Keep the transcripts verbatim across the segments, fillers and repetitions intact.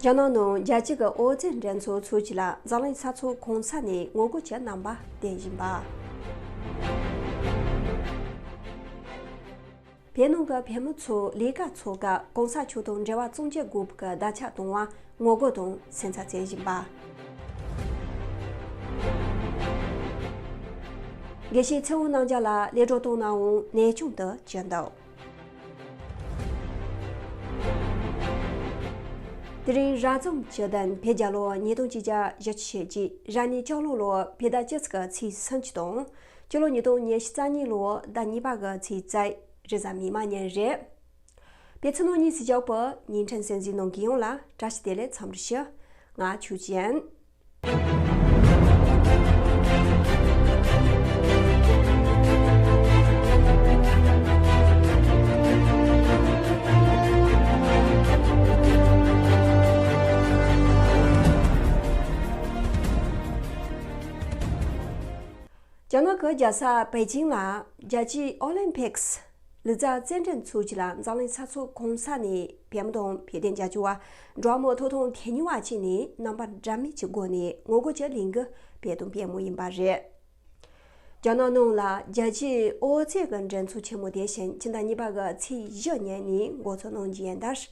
རྒྱ་ནག་ནང་རྒྱལ་སྤྱི་གི་ཨོ་རྩལ་འགྲན་ཚོགས་ཚོགས་རྒྱུ་ལ་འཛམ་གླིང་ས་ཕྱོགས་གང་ས་ནས་ངོ་རྒོལ་གྱི་རྣམ་པ་བསྟན་བཞིན་པ། བོད་ནང་གི་བོད་མི་ཚོ་ལས་ཀ་འཚོལ་སྐབས་གོང་ས་མཆོག་དང་འབྲེལ་བ་བཙུགས་རྒྱུ་དགོས་པའི་བརྡ་ཁྱབ་གཏོང་བར་ངོ་རྒོལ་དང་སེམས་འཚབ་བྱེད་བཞིན་པ། དགེ་བཤེས་ཚེ་དབང་རྣམ་རྒྱལ་ལགས་གློད་གྲོལ་བཏང་ནའང་ནད་བྱུང་དུ་གྱུར་འདུག་དེ་རིང་རབ་བྱུང་བཅུ་བདུན་བོད་རྒྱལ་ལོ་ཉིས་སྟོང་ཆིག་བརྒྱ་བཞི་བཅུ་ཞེ་གཅིག་རབ་གནས་སྤྱི་ལོ་ལོ་བོད་ཟླ་བཅུ་གཅིག་གི་ཚེས་སུམ་ཅུ་དང་། སྤྱི་ལོ་ཉིས་སྟོང་ཉི་ཤུ་རྩ་གཉིས་ལོ་ཟླ་གཉིས་པ་གི་ཚེས་རྩ། རེས་གཟའ་མིག་དམར་ཉིན་རེད། བོད་ཕྱི་ནང་གཉིས་སུ་བཞག་པའི་ཉིན་ཁྲིན་སེམས་གཟིགས་ནང་གི་ཡོངས་ལ་བཀྲ་ཤིས་བདེ་ལེགས་འཚམས་འདྲི་ཞུ། ང་ཆོས་ཅན། རྒྱ་ནག་གི་རྒྱལ་ས་པེ་ཅིང་ལ་རྒྱལ་སྤྱིའི་ཨོ་ལིམ་ཕིག་སི་ལུས་རྩལ་རྩེད་འགྲན་ཚོགས་རྒྱུ་ལ་འཛམ་གླིང་ས་ཕྱོགས་གང་ས་ནས་བོད་མི་དང་བོད་དོན་རྒྱབ་སྐྱོར་བ་འགྲོ་བ་མིའི་ཐོབ་ཐང་དོན་གཉེར་བ་བཅས་ནས་རྣམ་པ་འདྲ་མིན་གྱི་སྒོ་ནས་ངོ་རྒོལ་གྱི་ལས་འགུལ་སྤེལ་དང་སྤེལ་མུས་ཡིན་པ་རེད། རྒྱ་ནག་ནང་ལ་རྒྱལ་སྤྱིའི་ཨོ་རྩལ་གྱི་འགྲན་ཚོགས་ཆེན་མོ་དེ་བཞིན་ཕྱི་ཟླ་གཉིས་པ་གི་ཚེས་བཞི་ཉིན་ནས་འགོ་འཛུགས་གནང་རྒྱུ་ཡིན་ཟླ།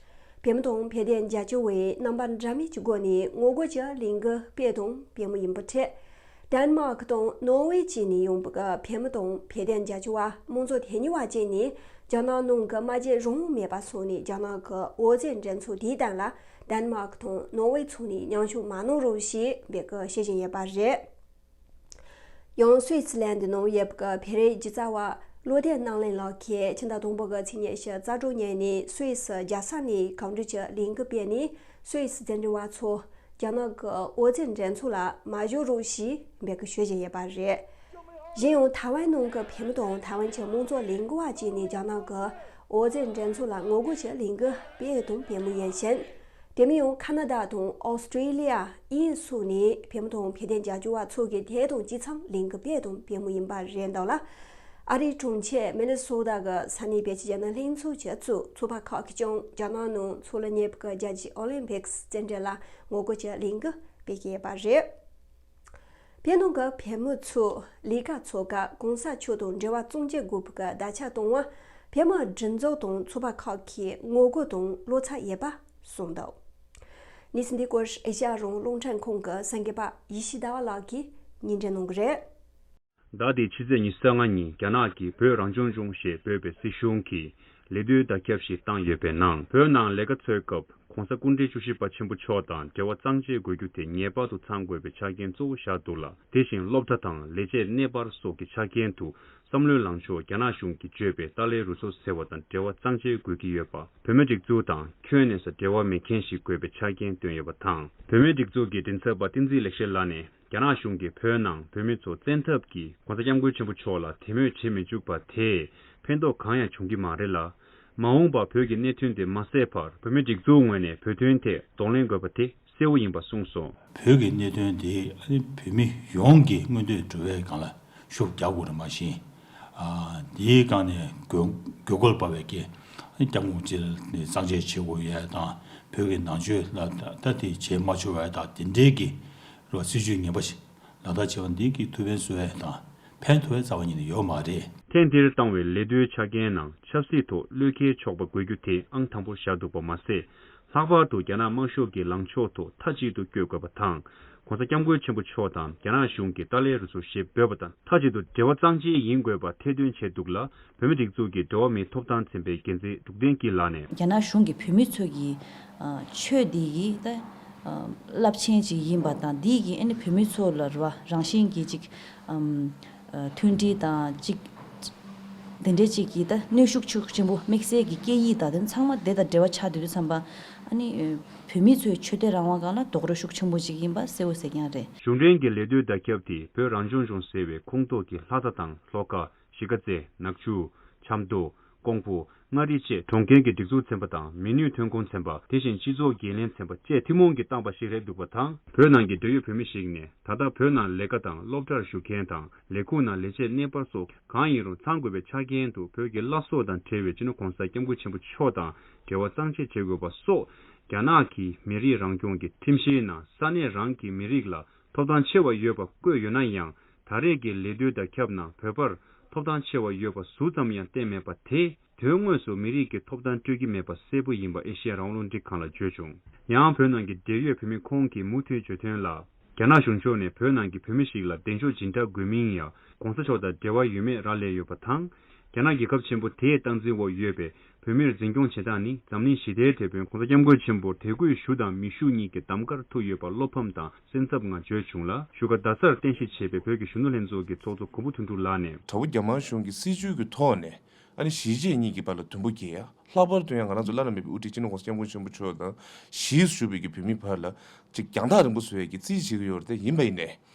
བོད་མི་དང་བོད་དོན་རྒྱབ་སྐྱོར་བས་རྣམ་པ་འདྲ་མིན་གྱི་སྒོ་ནས་ངོ་རྒོལ་གྱི་ལས་འགུལ་སྤེལ་དང་སྤེལ་མུས་ཡིན་པའི་ཁྲོད། ཌེན་མཱག་དང་ནོར་ཝེ་བཅས་ནས་ཡོང་བའི་བོད་མི་དང་བོད་དོན་རྒྱབ་སྐྱོར་བ་མང་ཚོགས་དོན་གཉེར་བ་བཅས་ནས་རྒྱ་ནག་ནང་གི་སྨྲ་བརྗོད་རང་དབང་མེད་པ་སོང་ནས་རྒྱ་ནག་གི་ཨོ་རྩལ་འགྲན་ཚོགས་དེའི་སྟེང་ལ་ཌེན་མཱག་དང་ནོར་ཝེ་ཚོ་ནས་མཉམ་ཞུགས་མ་གནང་རོགས་ཞེས་འབོད་སྐུལ་ཞུ་བཞིན་ཡོད་པ་རེད། ཡང་སུད་སི་ལན་དུ་ནང་ཡོད་པའི་བོད་རིགས་སྒྱུ་རྩལ་བ་བློ་བདེ་རྣམ་གླིང་ལགས་ཀྱིས་ཕྱི་ཟླ་དང་པོ་གི་ཚེས་ཉི་ཤུ་རྩ་དྲུག་ཉིན་ནས་སུད་སི་རྒྱལ་ས་ནས་གང་འདྲ་ཅིག་ལས་འགུལ་སྤེལ་ནས་སུད་སི་རྩེད་འགྲན་བ་ཚོ་རྒྱ་ནག་གི་ཨོ་རྩལ་འགྲན་ཚོགས་ལ་མ་ཞུགས་རོགས་ཞེས་འབོད་སྐུལ་ཞུ་བཞིན་ཡོད་པ་རེད། གཞན་ཡང་ཐའེ་ཝན་ནང་གི་བོད་མི་དང་ཐའེ་ཝན་གྱི་མང་གཙོ་ལས་འགུལ་བ་བཅས་ནས་རྒྱ་ནག་གི་ཨོ་རྩལ་འགྲན་ཚོགས་ལ་ངོ་རྒོལ་གྱི་ལས་འགུལ་སྤེལ་དང་སྤེལ་མུས་ཡིན་ཞིང་། དེ་མིན་ཡང་ཁ་ན་ཌ་དང་ཨོ་སི་ཀྲི་ལི་ཡ། དབྱིན་ཡུལ་སོགས་ནས་བོད་མི་དང་བོད་དོན་རྒྱབ་སྐྱོར་བ་ཚོ་གིས་དེ་དང་ཅི་འཚམ་ལས་འགུལ་སྤེལ་དང་སྤེལ་མུས་ཡིན་པ་རེད་འདུག་ལ། ཨ་རིའི་གྲོང་ཁྱེར་མི་ནི་སོ་ཊ་གི་ས་གནས་བོད་ཀྱི་རྒྱ་ནག་ལྷན་ཚོགས་ཀྱིས་གཙོས་ཚོགས་པ་ཁག་གིས་ཀྱང་རྒྱ་ནག་ནང་འཚོགས་ལ་ཉེ་བའི་རྒྱལ་སྤྱིའི་ཨོ་ལིམ་ཕིག་སི་རྩེད་འགྲན་ལ་ངོ་རྒོལ་གྱི་ལས་འགུལ་སྤེལ་གྱི་ཡོད་པ་རེད། བོད་ནང་གི་བོད་མི་ཚོས་ལས་ཀ་འཚོལ་སྐབས་གོང་ས་མཆོག་དང་འབྲེལ་བ་བཙུགས་རྒྱུ་དགོས་པའི་བརྡ་ཁྱབ་གཏོང་བར་བོད་མིའི་སྒྲིག་འཛུགས་དང་ཚོགས་པ་ཁག་གིས་ངོ་རྒོལ་དང་བློ་འཚབ་ཡོད་པ་གསུངས་འདུག་གནས་ཚུལ་འདི་སྐོར་ཨེ་ཤ་ཡ་རང་དབང་རླུང་འཕྲིན་ཁང་གི་གསར་འགོད་པ་ཡེ་ཤེས་ཟླ་བ་ལགས་ཀྱིས་སྙན་སྒྲོན་གནང་གི་རེད། ཟླ་འདིའི་ཕྱི་ཚེས་ཉི་ཤུ་རྩ་ལྔ་ཉིན་རྒྱ་ནག་གིས་བོད་རང་སྐྱོང་ལྗོངས་ཞེས་འབོད་པའི་སྲིད་གཞུང་གིས་ལད་ཟློས་བརྡ་ཁྱབ་ཞིག་བཏང་ཡོད་པའི་ནང་བོད་ནང་ལས་ཀ་འཚོལ་སྐབས་༸གོང་ས་སྐུ་ཕྲེང་བཅུ་བཞི་པ་ཆེན་པོ་མཆོག་དང་འབྲེལ་བ་གཙང་བཅད་དགོས་རྒྱུ་དེ་ངེས་པར་དུ་ཚང་དགོས་པའི་ཆ་རྐྱེན་གཙོ་བོ་བཞག་འདུག་ལ། དེ་བཞིན་སློབ་གྲྭ་དང་ལས་བྱེད་གནས་སྤར་སོགས་ཀྱི་ཆ་རྐྱེན་དུ་བསམ་བློའི་ལངས་ཕྱོགས་རྒྱ་ནག་གཞུང་གིས་བརྗོད་པའི་ཏཱ་ལའི་རུ་ཚོགས་ཟེར་བ་དང་འབྲེལ་བ་གཙང་བཅད་དགོས་ཀྱི་ཡོད་པ། བོད་མིའི་སྒྲིག་འཛུགས་དང་ཁྱོན་ནས་འབྲེལ་བ་མེད་མཁན་ཞིག་དགོས་པའི་ཆ་རྐྱེན་བཏོན་ཡོད་པ་དང་། བོད་མིའི་སྒྲིག་འཛུགས་ཀྱི་མགྲིན་ཚབ་པ་བསྟན་འཛིན་ལེགས་བཤད་ལགས་ནས། རྒྱ་ནག་གཞུང་གིས་བོད་ནང་བོད་མི་ཚོ་བཙན་ཐབས་ཀྱིས་༸གོང་ས་༸སྐྱབས་མགོན་ཆེན་པོ་མཆོག་ལ་དད་མོས་བྱེད་མི་འཇུག་པ་དེས་ཕན་ཐོགས་གང་ཡང་བྱུང་གི་མ་རེད་ལ། མ་འོངས་པར་བོད་ཀྱི་གནད་དོན་དེ་མ་སེལ་བར་བོད་མིའི་སྒྲིག་འཛུགས་ངོས་ནས་བོད་དོན་ཐད་གདོང་ལེན་དགོས་པ་དེ་གསལ་བོ་ཡིན་པ་གསུངས་སོང་། བོད་ཀྱི་གནད་དོན་དེ་ཨ་ནི་བོད་མི་ཡོངས་ཀྱི་མངོན་འདོད་འགྲོ་བའི་སྒང་ལ་ཤུགས་རྒྱག་དགོས་རེད། མ་གཞི་ཨ་དེའི་སྒང་ནས་དགོས་དགོས་མཁོར་དཔག་པའི་གི་ཨ་ནི་སྐྱབས་མགོན་རྩེ་ལ་གཙང་བཅད་བྱེད་དགོས་ཡས་དང་བོད་ཀྱི་ནང་ཆོས་ལ་ད་ད་དེ་བྱེད་མ་ཆོག་པའི་དང་དེ་འདྲའི་གི་རེད་བ། སྲིད་ཇུས་ངན་པ་ཞིག་ལག་བསྟར་བྱས་པ་འདི་གིས་ཐུགས་ཕན་གསོས་པ་དང་ཕན་ཐོགས་པའི་རྩ་བ་ཉིད་ནས་ཡོད་མ་རེད། ཐེངས་འདིར་བཏང་བའི་ལད་ཟློས་ཆ་རྐྱེན་ནང་ཆབ་སྲིད་ཐོག་བློས་འཁེལ་ཆོག་པ་དགོས་རྒྱུ་དེ་ཨང་དང་པོར་བཞག་འདུག་པ་མ་ཟད། ལྷག་པར་དུ་རྒྱ་ནག་དམར་ཤོག་གི་ལངས་ཕྱོགས་ཐོག་མཐའ་གཅིག་ཏུ་བསྐྱོད་དགོས་པ་དང་། ༸གོང་ས་༸སྐྱབས་མགོན་ཆེན་པོ་མཆོག་དང་རྒྱ་ནག་གཞུང་གིས་ཏཱ་ལའི་རུ་ཚོགས་ཞེས་འབོད་པ་དང་མཐའ་གཅིག་ཏུ་འབྲེལ་བ་གཙང་བཅད་ཡིན་དགོས་པ་ཐེར་འདོན་བྱས་འདུག་ལ། བོད་མིའི་སྒྲིག་འཛུགས་ཀྱི་འབྲེལ་བ་མིའི་ཐོབ་ཐང་ཚན་པའི་འགན་འཛིན་འབྲུག་བསྟན་སྐྱིད་ལགས་ནས། རྒྱ་ནག་གཞུང་གིས་བོད་མི་ཚོ་གི་ཨ་ཆོས་འདི་གི་ད་ཨ་རླབས་ཆེན་ཅིག་ཡིན་པ་དང་འདི་གི་ཨ་ནི་བོད་མི་ཚོ་ལ་རེད་བ་རང་བཞིན་གྱི་ཅིག་ཨམ་ཨ་མཐུན་སྒྲིལ་དང་ཅིག་དེ་འདྲའི་ཅིག་གི་ད་གནོན་ཤུགས་ཤུགས་ཆེན་པོ་དམིགས་བསལ་གྱི་སྐད་ཡིག་དང་དེ་ཚང་མ་དེ་དང་འབྲེལ་བ་ཆགས་དུས་དུས་ཙམ་པ་ཨ་ནི་བོད་མི་ཚོའི་ཆོས་དད་རང་དབང་སྒང་ལ་རྡོག་རོལ་ཤུགས་ཆེན་པོ་ཅིག་ཡིན་པ་གསལ་བོ་གསལ་རྐྱང་རེད། གཞུང་འབྲེལ་གྱི་ལད་ཟློས་བརྡ་ཁྱབ་དེ་བོད་རང་སྐྱོང་ལྗོངས་ཟེར་བའི་ཁོངས་གཏོགས་ཀྱི་ལྷ་ས་དང་ལྷོ་ཁ། གཞིས་ཀ་རྩེ། ནག་ཆུ། ཆབ་མདོ། ཀོང་པོ། མངའ་རིས་བཅས་གྲོང་ཁྱེར་གྱི་སྒྲིག་འཛུགས་ཚན་པ་དང་མི་ནུས་ཐོན་ཁུངས་ཚན་པ། དེ་བཞིན་སྤྱི་ཚོགས་འགན་ལེན་ཚན་པ་བཅས་ཐུན་མོང་གིས་བཏང་པ་ཞིག་རེད་འདུག་པ་དང་། བོད་ནང་གི་འབྲེལ་ཡོད་བོད་མི་ཞིག་ནས། ད་ལྟ་བོད་ནང་ལས་ཀ་དང་སློབ་གྲྭར་ཞུགས་མཁན་དང་། ལས་ཁུངས་ནང་ལས་བྱེད་གནས་སྤར་སོགས་གང་ཡིན་རུང་ཚང་དགོས་པའི་ཆ་རྐྱེན་དུ། བོད་ཀྱི་བླ་སྲོག་དང་འབྲེལ་བའི་སྤྱི་ནོར་༧གོང་ས་༧སྐྱབས་མགོན་ཆེན་པོ་མཆོག་དང་འབྲེལ་བ་གཙང་བཅད་བྱེད་དགོས་པ་སོགས། རྒྱ་ནག་གིས་མི་རིགས་རང་སྐྱོང་གི་ཁྲིམས་གཞིའི་ནང་ས་གནས་རང་གི་མི་རིགས་ལ་ཐོབ་ཐང་ཆེ་བ་ཡོད་པ་བཀོད་ཡོད་ན་ཡང་། ད་རེས་ཀྱི་ལས་དོན་དང་ཁྱབ་ན་བོད་པར་ཐོབ་ཐང་ཆེ་བ་ཡོད་པ་ཟུར་ཙམ་ཡང་བསྟན་མེད་པ་དེས། དོན་དངོས་སུ་མི་རིགས་ཀྱི་ཐོབ་ཐང་སྤྲོད་ཀྱི་མེད་པ་གསལ་པོ་ཡིན་པ་ཨེ་ཤེ་ཡ་རང་དབང་རླུང་འཕྲིན་ཁང་ལ་བརྗོད་བྱུང་། ཡང་བོད་ནང་གི་འབྲེལ་ཡོད་བོད་མི་ཁོང་གིས་མུ་མཐུད་བརྗོད་དོན་ལ། རྒྱ་ནག་གཞུང་ཕྱོགས་ནས་བོད་ནང་གི་བོད་མི་ཞིག་ལ་གདན་ཤོག་སྦྱིན་བདག་དགོས་མིན་ཡང་༧གོང་ས་མཆོག་དང་འབྲེལ་བ་ཡོད་མེད་རག་ལས་ཡོད་པ་དང་། རྒྱ་ནག་རྒྱལ་ཁབ་ཆེན་པོ་དེའི་སྟངས་འཛིན་འོག་ཡོད་པའི་བོད་མིར་འཛིན་སྐྱོང་བྱེད་སྟངས་ནི། འཛམ་གླིང་ཞི་བདེའི་དེད་དཔོན་༧གོང་ས་༧སྐྱབས་མགོན་ཆེན་པོར་དད་གུས་ཞུ་དང་མི་ཞུ་གཉིས་ཀྱི་གདམ་གར་ཐུག་ཡོད་པ་བློ་ཕམ་དང་སེམས་འཚབ་ངང་བརྗོད་བྱུང་ལ། བཞུགས་སྒར་རྡ་སར་རྟེན་གཞི་བྱས་པའི་བོད་ཀྱི་གཞོན་ནུ་ལྷན་ཚོགས་ཀྱི་ཚོགས་གཙོ་གུས་པ་དོན་གྲུབ་ལགས་ནས། དྲ་བོ་རྒྱ་དམར་གཞུང་གི་སྲིད་བྱུས་ཀྱི་ཐོག་ནས། ཨ་ནི་གཞིས་བྱེས་གཉིས་ཀྱི་བར་ལ་དུམ་བུ་བརྒལ་ཡ། ལྷག་པར་དུ་ཡང་ང་རང་ཚོ་བླ་ན་མེད་པའི་དབུ་ཁྲིད་སྤྱི་ནོར་༧གོང་ས་༧སྐྱབས་མགོན་ཆེན་པོ་མཆོག་དང་གཞིས་སུ་བཞུགས་པའི་གི་བོད་མི་བར་ལ་ཅིག་རྒྱང་ཐག་རིང་པོ་བཟོ་ཡ་གི་རྩིས་བྱེད་ཀྱི་ཡོད་རེད་དེ། ཡིན་པ་ཡིན་ནའི་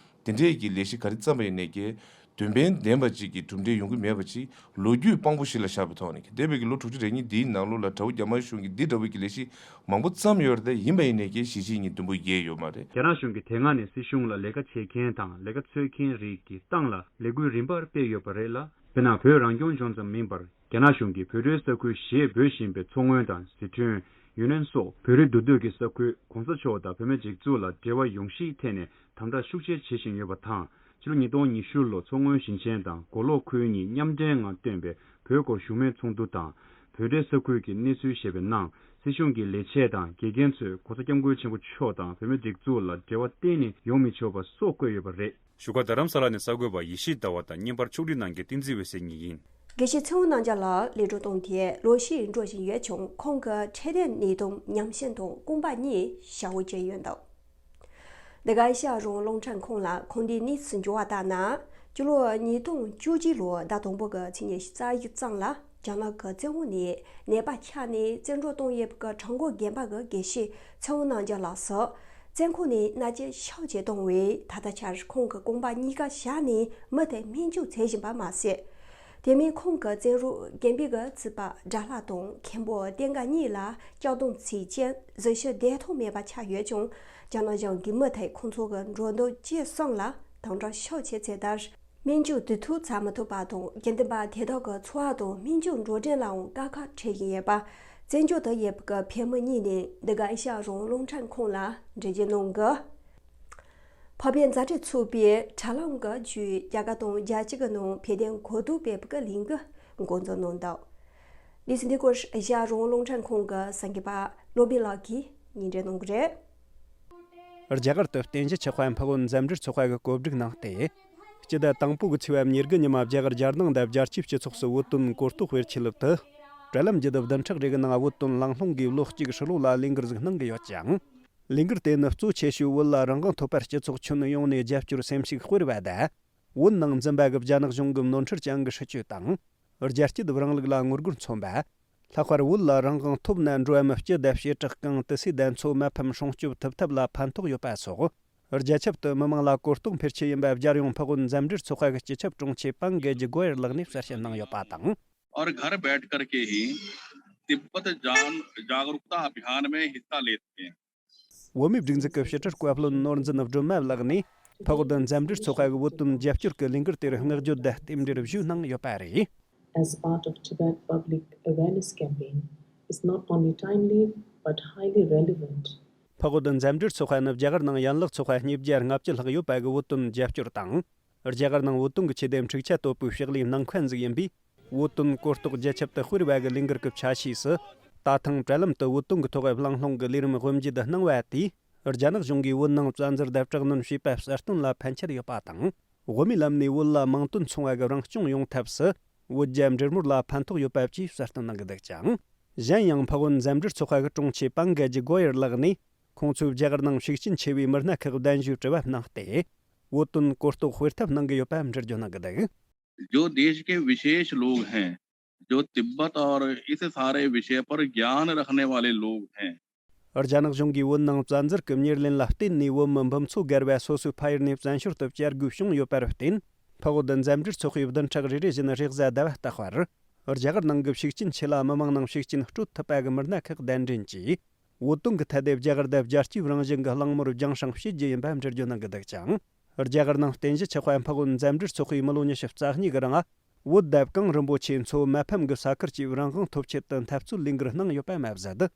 དེ་འདྲའི་གི་ལས་གཞི་ག་རེ་བརྩམས་པ་ཡིན་ནའི་གི་དོན་ཕན་ལྡན་པ་ཅིག་གི་གྲུབ་འབྲས་ཡོང་གི་མེད་པ་ཅིག་ལོ་རྒྱུས་དཔང་པོ་ཞིག་ལ་བཞག་པའི་ཐོག་ནས། འདས་པའི་གི་ལོ་དྲུག་ཅུ་རེ་གཉིས་འདིའི་ནང་ལོགས་ལ་དྲ་བོ་རྒྱ་དམར་གཞུང་གིས་འདི་འདྲ་བོའི་གི་ལས་གཞི་མང་པོ་བརྩམས་ཡོད་རེད་དེ། ཡིན་པ་ཡིན་ནའི་གི་གཞིས་བྱེས་གཉིས་དུམ་བུ་བརྒལ་ཡོད་མ་རེད། རྒྱ་ནག་གཞུང་གིས་དེ་སྔ་ནས་སྲིད་གཞུང་ལ་ལས་ཀ་བྱེད་མཁན་དང་ལས་ཀ་འཚོལ་མཁན་རིགས་ཀྱི་སྟེང་ལ་ལས་འགུལ་རིམ་པར་སྤེལ་ཡོད་པ་རེད་ལ། དཔེར་ན། བོད་རང་སྐྱོང་ལྗོངས་ཙམ་མིན་པར། རྒྱ་ནག་གཞུང་གིས་བོད་འབྲེལ་ས་ཁུལ་ཞེས་འབོད་བཞིན་པའི་མཚོ་སྔོན་དང་ཟི་ཁྲོན། ཡུན་ནན་སོགས་བོད་རིགས་འདུས་སྡོད་ཀྱི་ས་ཁུལ། ༧གོང་ས་མཆོག་དང་བོད་མིའི་སྒྲིག་འཛུགས་ལ་འབྲེལ་བ་ཡོང་གཞིའི་ཐད་ནས་དམ་དྲག་ཤུགས་ཆེ་བྱེད་བཞིན་ཡོད་པ་དང་། ཕྱི་ལོ་ཉིས་སྟོང་ཉི་ཤུ་ལོར་མཚོ་སྔོན་ཞིང་ཆེན་དང་མགོ་ལོག་ཁུལ་གཉིས་མཉམ་འབྲེལ་ངང་བཏོན་པའི་བོད་སྐོར་བཞུགས་མོལ་ཚོགས་འདུ་དང་། བོད་འབྲེལ་ས་ཁུལ་གྱི་གནས་ཚུལ་ཞེས་པའི་ནང་། སྲིད་གཞུང་གི་ལས་བྱེད་དང་དགེ་རྒན་ཚོས་༧གོང་ས་༧སྐྱབས་མགོན་ཆེན་པོ་མཆོག་དང་བོད་མིའི་སྒྲིག་འཛུགས་ལ་འབྲེལ་བ་གཏན་ནས་ཡོང་མི་ཆོག་པ་སོགས་བཀོད་ཡོད་པ་རེད། བཞུགས་སྒར་རྡ་རམ་ས་ལ་ནས་གསར་འགོད་པ་ཡེ་ཤེས་ཟླ་བ་དང་། བརྙན་པར་ཕྱོགས་སྒྲིག་གནང་མཁན་བསྟན་འཛིན་འོད་ཟེར་གཉིས་ཡིན། དགེ་བཤེས་ཚེ་དབང་རྣམ་རྒྱལ་ལགས་ལས་འགུལ་གཏོང་མཁན་ལོ་ཤས་འགྲོ་བཞིན་ཡོད་ཀྱང་། ཁོང་གི་འཕྲོད་བསྟེན་ནད་དུག་ཉམས་ཞན་དང་རྐང་པ་གཉིས་ཞ་བོ་གྱོན་ཡོད་འདུག་འདི་ག་ཨེ་ཤ་ཡ་རང་དབང་རླུང་འཕྲིན་ཁང་ལ་ཁོང་དེའི་གནས་ཚུལ་འབྱོར་བ་ལྟར་ན། སྤྱི་ལོ་ཉིས་སྟོང་བཅུ་གཅིག་ལོའི་ཟླ་དང་པོ་གི་ཚེས་ཉི་ཤུ་རྩ་གཅིག་ཙམ་ལ། རྒྱ་ནག་གི་བཙོན་འོག་ནས་ནད་པ་ཆགས་ནས་བཙོན་གྲོལ་བཏང་ཡོད་པའི་བྲག་འགོ་དགོན་པ་གི་དགེ་བཤེས་ཚེ་དབང་རྣམ་རྒྱལ་ལགས་སུ། བཙོན་ཁང་ནས་མནར་གཅོད་ཤུགས་ཆེ་བཏང་བས། ད་ལྟ་ཆར་ཁོང་གི་རྐང་པ་གཉིས་ཀ་ཞ་ནས་མུ་མཐུད་སྨན་བཅོས་བྱེད་བཞིན་པ་མ་ཟད། དེ་མིན་ཁོང་གི་བཙོན་རོགས་དགོན་པའི་གི་རྩིག་པ་དགྲ་ལྷ་དང་མཁན་པོ་བསྟེན་དགའ་གཉིས་ལ་གཅར་རྡུང་བྱས་རྐྱེན་གཟི་བརྗིད་བདེ་ཐང་མེད་པ་ཆགས་ཡོད་ཀྱང་། རྒྱ་ནག་གཞུང་གིས་མུ་མཐུད་ཁོང་ཚོ་གི་འགྲོ་འདུག་སྤྱོད་གསུམ་ལ་དམ་དྲག་ཤུགས་ཆེ་བྱས་ཏེ། སྨན་བཅོས་དུས་ཐོག་བྱ་མི་ཐུབ་པ་དང་། དགེ་འདུན་པ་དེ་དག་གི་འཚོ་བ་དང་སྨན་བཅོས་འགྲོ་གྲོན་ལའང་དཀའ་ཁག་འཕྲད་བཞིན་ཡོད་པ། བཙན་བྱོལ་དུ་ཡོད་པའི་བོད་མི་གཉིས་ནས་འདི་ག་ཨེ་ཤ་ཡ་རང་དབང་རླུང་འཕྲིན་ཁང་ལ་འགྲེལ་བརྗོད་གནང་གི། འཕགས་པའི་མཛའ་འབྲེལ་ཚོགས་པས་དྲ་ལམ་གྱི་བརྒྱུད་རྒྱ་གར་དང་རྒྱལ་སྤྱི་གི་ནང་བོད་དོན་གོ་བསྡུར་སྤེལ་བའི་ལས་འགུལ་འགོ་འཛུགས་གནང་འདུག་གནས་ཚུལ་འདི་སྐོར་ཨེ་ཤ་ཡ་རང་དབང་རླུང་འཕྲིན་ཁང་གི་གསར་འགོད་པ་བློ་བྷེ་ལགས་ཀྱིས་སྙན་སྒྲོན་གནང་གི་རེད། རྒྱ་གར་དུ་རྟེན་གཞི་ཆགས་པའི་འཕགས་བོད་མཛའ་འབྲེལ་ཚོགས་པ་གི་བཀོད་སྒྲིག་གནང་སྟེ། སྤྱི་ཟླ་དང་པོ་གི་ཚེས་པ་ཉེར་དགུ་ཉིན་མ་རྒྱ་གར་རྒྱལ་ནང་དང་རྒྱལ་སྤྱིའི་སྤྱི་ཚོགས་སུ་བོད་དོན་གོ་རྟོགས་སྤེལ་ཆེད་དུ། དྲ་ལམ་བརྒྱུད་དུ་བདུན་ཕྲག་རེ་གི་ནང་བོད་དོན་གླེང་སློང་གི་ལོ་གཅིག་ཧྲིལ་བོ་ལ་ལས་འགུལ་ཟིག་གནང་གི་ཡོད་ཅིང་། ལས་འགུལ་དེ་ནི་གཙོ་ཆེ་ཤོས་བོད་ལ་རང་དབང་ཐོབ་པར་སྤྱི་ཚོགས་ཁྱོན་ཡོངས་ནས་རྒྱབ་སྐྱོར་སེམས་ཤུགས་སྤེལ་བ་དང་། བོད་ནང་འཛིན་པ་གི་རྒྱ་ནག་གཞུང་གི་ནོར་འཁྲུལ་ཅན་གི་སྲིད་བྱུས་དང་། རྒྱལ་གཅེས་རིང་ལུགས་ལ་ངོ་རྒོལ་མཚོན་པ། ལྷག་པར་བོད་ལ་རང་དབང་ཐོབ་ན་འགྲོ་བ་མི་སྤྱི་དང་བྱེ་བྲག་གང་དེ་སུའི་བདེ་འཚོ་མ་ཕམ་སྲུང་སྐྱོབ་ཐུབ་ཐབས་ལ་ཕན་ཐོགས་ཡོད་པ་སོགས། རྒྱ་ཁྱབ་ཏུ་མི་མང་ལ་གོ་རྟོགས་འཕེལ་ཆེད་ཡིན་པ་རྒྱལ་ཡོངས་འཕགས་བོད་མཛའ་འབྲེལ་ཚོགས་པ་གི་སྤྱི་ཁྱབ་དྲུང་ཆེ་པང་གེ་ཇི་གོ་ཡར་ལགས་ནས་གསལ་བཤད་གནང་ཡོད་པ་དང་། और घर बैठ करके ही तिब्बत जान जागरूकता अभियान में हिस्सा लेते हैं। བོད་མིའི་སྒྲིག་འཛུགས་ཀྱི་ཕྱི་དྲིལ་བཀའ་བློན་ནོར་འཛིན་སྒྲོལ་མ་ལགས་ནས་འཕགས་བོད་མཛའ་འབྲེལ་ཚོགས་པ་གི་བོད་དོན་རྒྱབ་སྐྱོར་གྱི་ལས་འགུལ་དེར་བསྔགས་བརྗོད་དང་རྟེན་འབྲེལ་ཞུས་གནང་ཡོད་པ་རེད། As part of Tibet public awareness campaign is not only timely but highly relevant. འཕགས་བོད་མཛའ་འབྲེལ་ཚོགས་པ་ནི་རྒྱ་གར་ནང་ཡན་ལག་ཚོགས་པ་ཉིས་བརྒྱ་ལྔ་བཅུ་ལྷག་ཡོད་པ་གི་བོད་དོན་རྒྱབ་སྐྱོར་དང་། རྒྱ་གར་ནང་བོད་དོན་གྱི་ཆེད་དུ་འཁྲུག་ཆ་དོད་པོའི་ཕྱག་ལས་གནང་མཁན་ཟིག་ཡིན་པས། བོད་དོན་གོ་རྟོགས་རྒྱ་ཁྱབ་ཏུ་སྤེལ་བ་གི་ལས་འགུལ་གྱི་ཆ་ཤས་སུ། ད་ཐེངས་དྲ་ལམ་དུ་བོད་དོན་གྱི་ཐོག་གླེང་སློང་གི་ལས་རིམ་དབུ་འབྱེད་གནང་བ་དེས། རྒྱ་ནག་གཞུང་གིས་བོད་ནང་བཙན་འཛུལ་དང་དྲག་གནོན་བྱས་པ་གསལ་སྟོན་ལ་ཕན་ཆད་ཡོད་པ་དང་། དབུ་མའི་ལམ་ནས་བོད་ལ་མིང་དོན་མཚུངས་པ་གི་རང་སྐྱོང་ཡོང་ཐབས་སུ། བོད་རྒྱ་འབྲེལ་མོལ་ལ་ཕན་ཐོགས་ཡོད་པ་བཅས་གསལ་སྟོན་གནང་གི་འདུག་ཅིང་། གཞན་ཡང་འཕགས་བོད་མཛའ་འབྲེལ་ཚོགས་པ་གི་དྲུང་ཆེ་པང་གེ་ཇི་གོ་ཡར་ལགས་ནས། ཁོང་ཚོས་རྒྱ་གར་ནང་ཤུགས་རྐྱེན་ཆེ་བའི་མི་སྣ་ཁག་གདན་ཞུའི་དྲི་བ་གནང་སྟེ། བོད་དོན་གོ་རྟོགས་སྤེལ་ཐབས་གནང་གི་ཡོད་པ་འགྲེལ་བརྗོད་གནང་གི་འདུག जो देश के विशेष लोग हैं, जो तिब्बत और इस सारे विषय पर ज्ञान रखने वाले लोग हैं। རྒྱ་ནག་གཞུང་གིས་བོད་ནང་བཙན་འཛུལ་གྱི་ཉེར་ལེན་ལ་བརྟེན་ནས་བོད་མི་འབུམ་ཚོ་བརྒལ་བ་སོ་སོའི་ཕ་ཡུལ་ནས་བཙན་བྱོལ་དུ་བསྐྱལ་དགོས་བྱུང་ཡོད་པར་བརྟེན། འཕགས་བོད་མཛའ་འབྲེལ་ཚོགས་པས་བདུན་ཕྲག་རེ་རེ་བཞིན་རེས་གཟའ་ཟླ་བ་ལྟ་བར། རྒྱ་གར་ནང་གི་ཤུགས་རྐྱེན་ཆེ་ལ་མི་མང་ནང་ཤུགས་རྐྱེན་སྤྲོད་ཐུབ་པ་གི་མི་སྣ་ཁག་གདན་འདྲེན་གྱིས། བོད་དོན་གྱི་ཐད་དེ་རྒྱ་གར་དེ་རྒྱལ་གཅེས་རང་བཞིན་གྱི་གླེང་མོལ་རྒྱང་སྲིང་བྱེད་རྒྱུ་ཡིན་པ་འགྲེལ་བརྗོད་གནང་གི་འདུག་ཅིང་། རྒྱ་གར་ནང་རྟེན་གཞི་ཆགས་པའི་འཕགས་བོད་མཛའ་འབྲེལ་ཚོགས་པས་མི་ལོ་ཉི་ཤུ་རྩ་གཉིས་ཀྱི་རིང་། བོད་རྒྱལ་ཁབ་གངས་རིན་པོ་ཆེའི་མཚོ་མ་ཕམ་གྱི་ས་ཁུལ་གྱི་རང་དབང་ཐོབ་ཆེད་དུ་འཐབ་རྩོད་ལས་འགུལ་གནང་ཡོད་པ་མ་ཟད།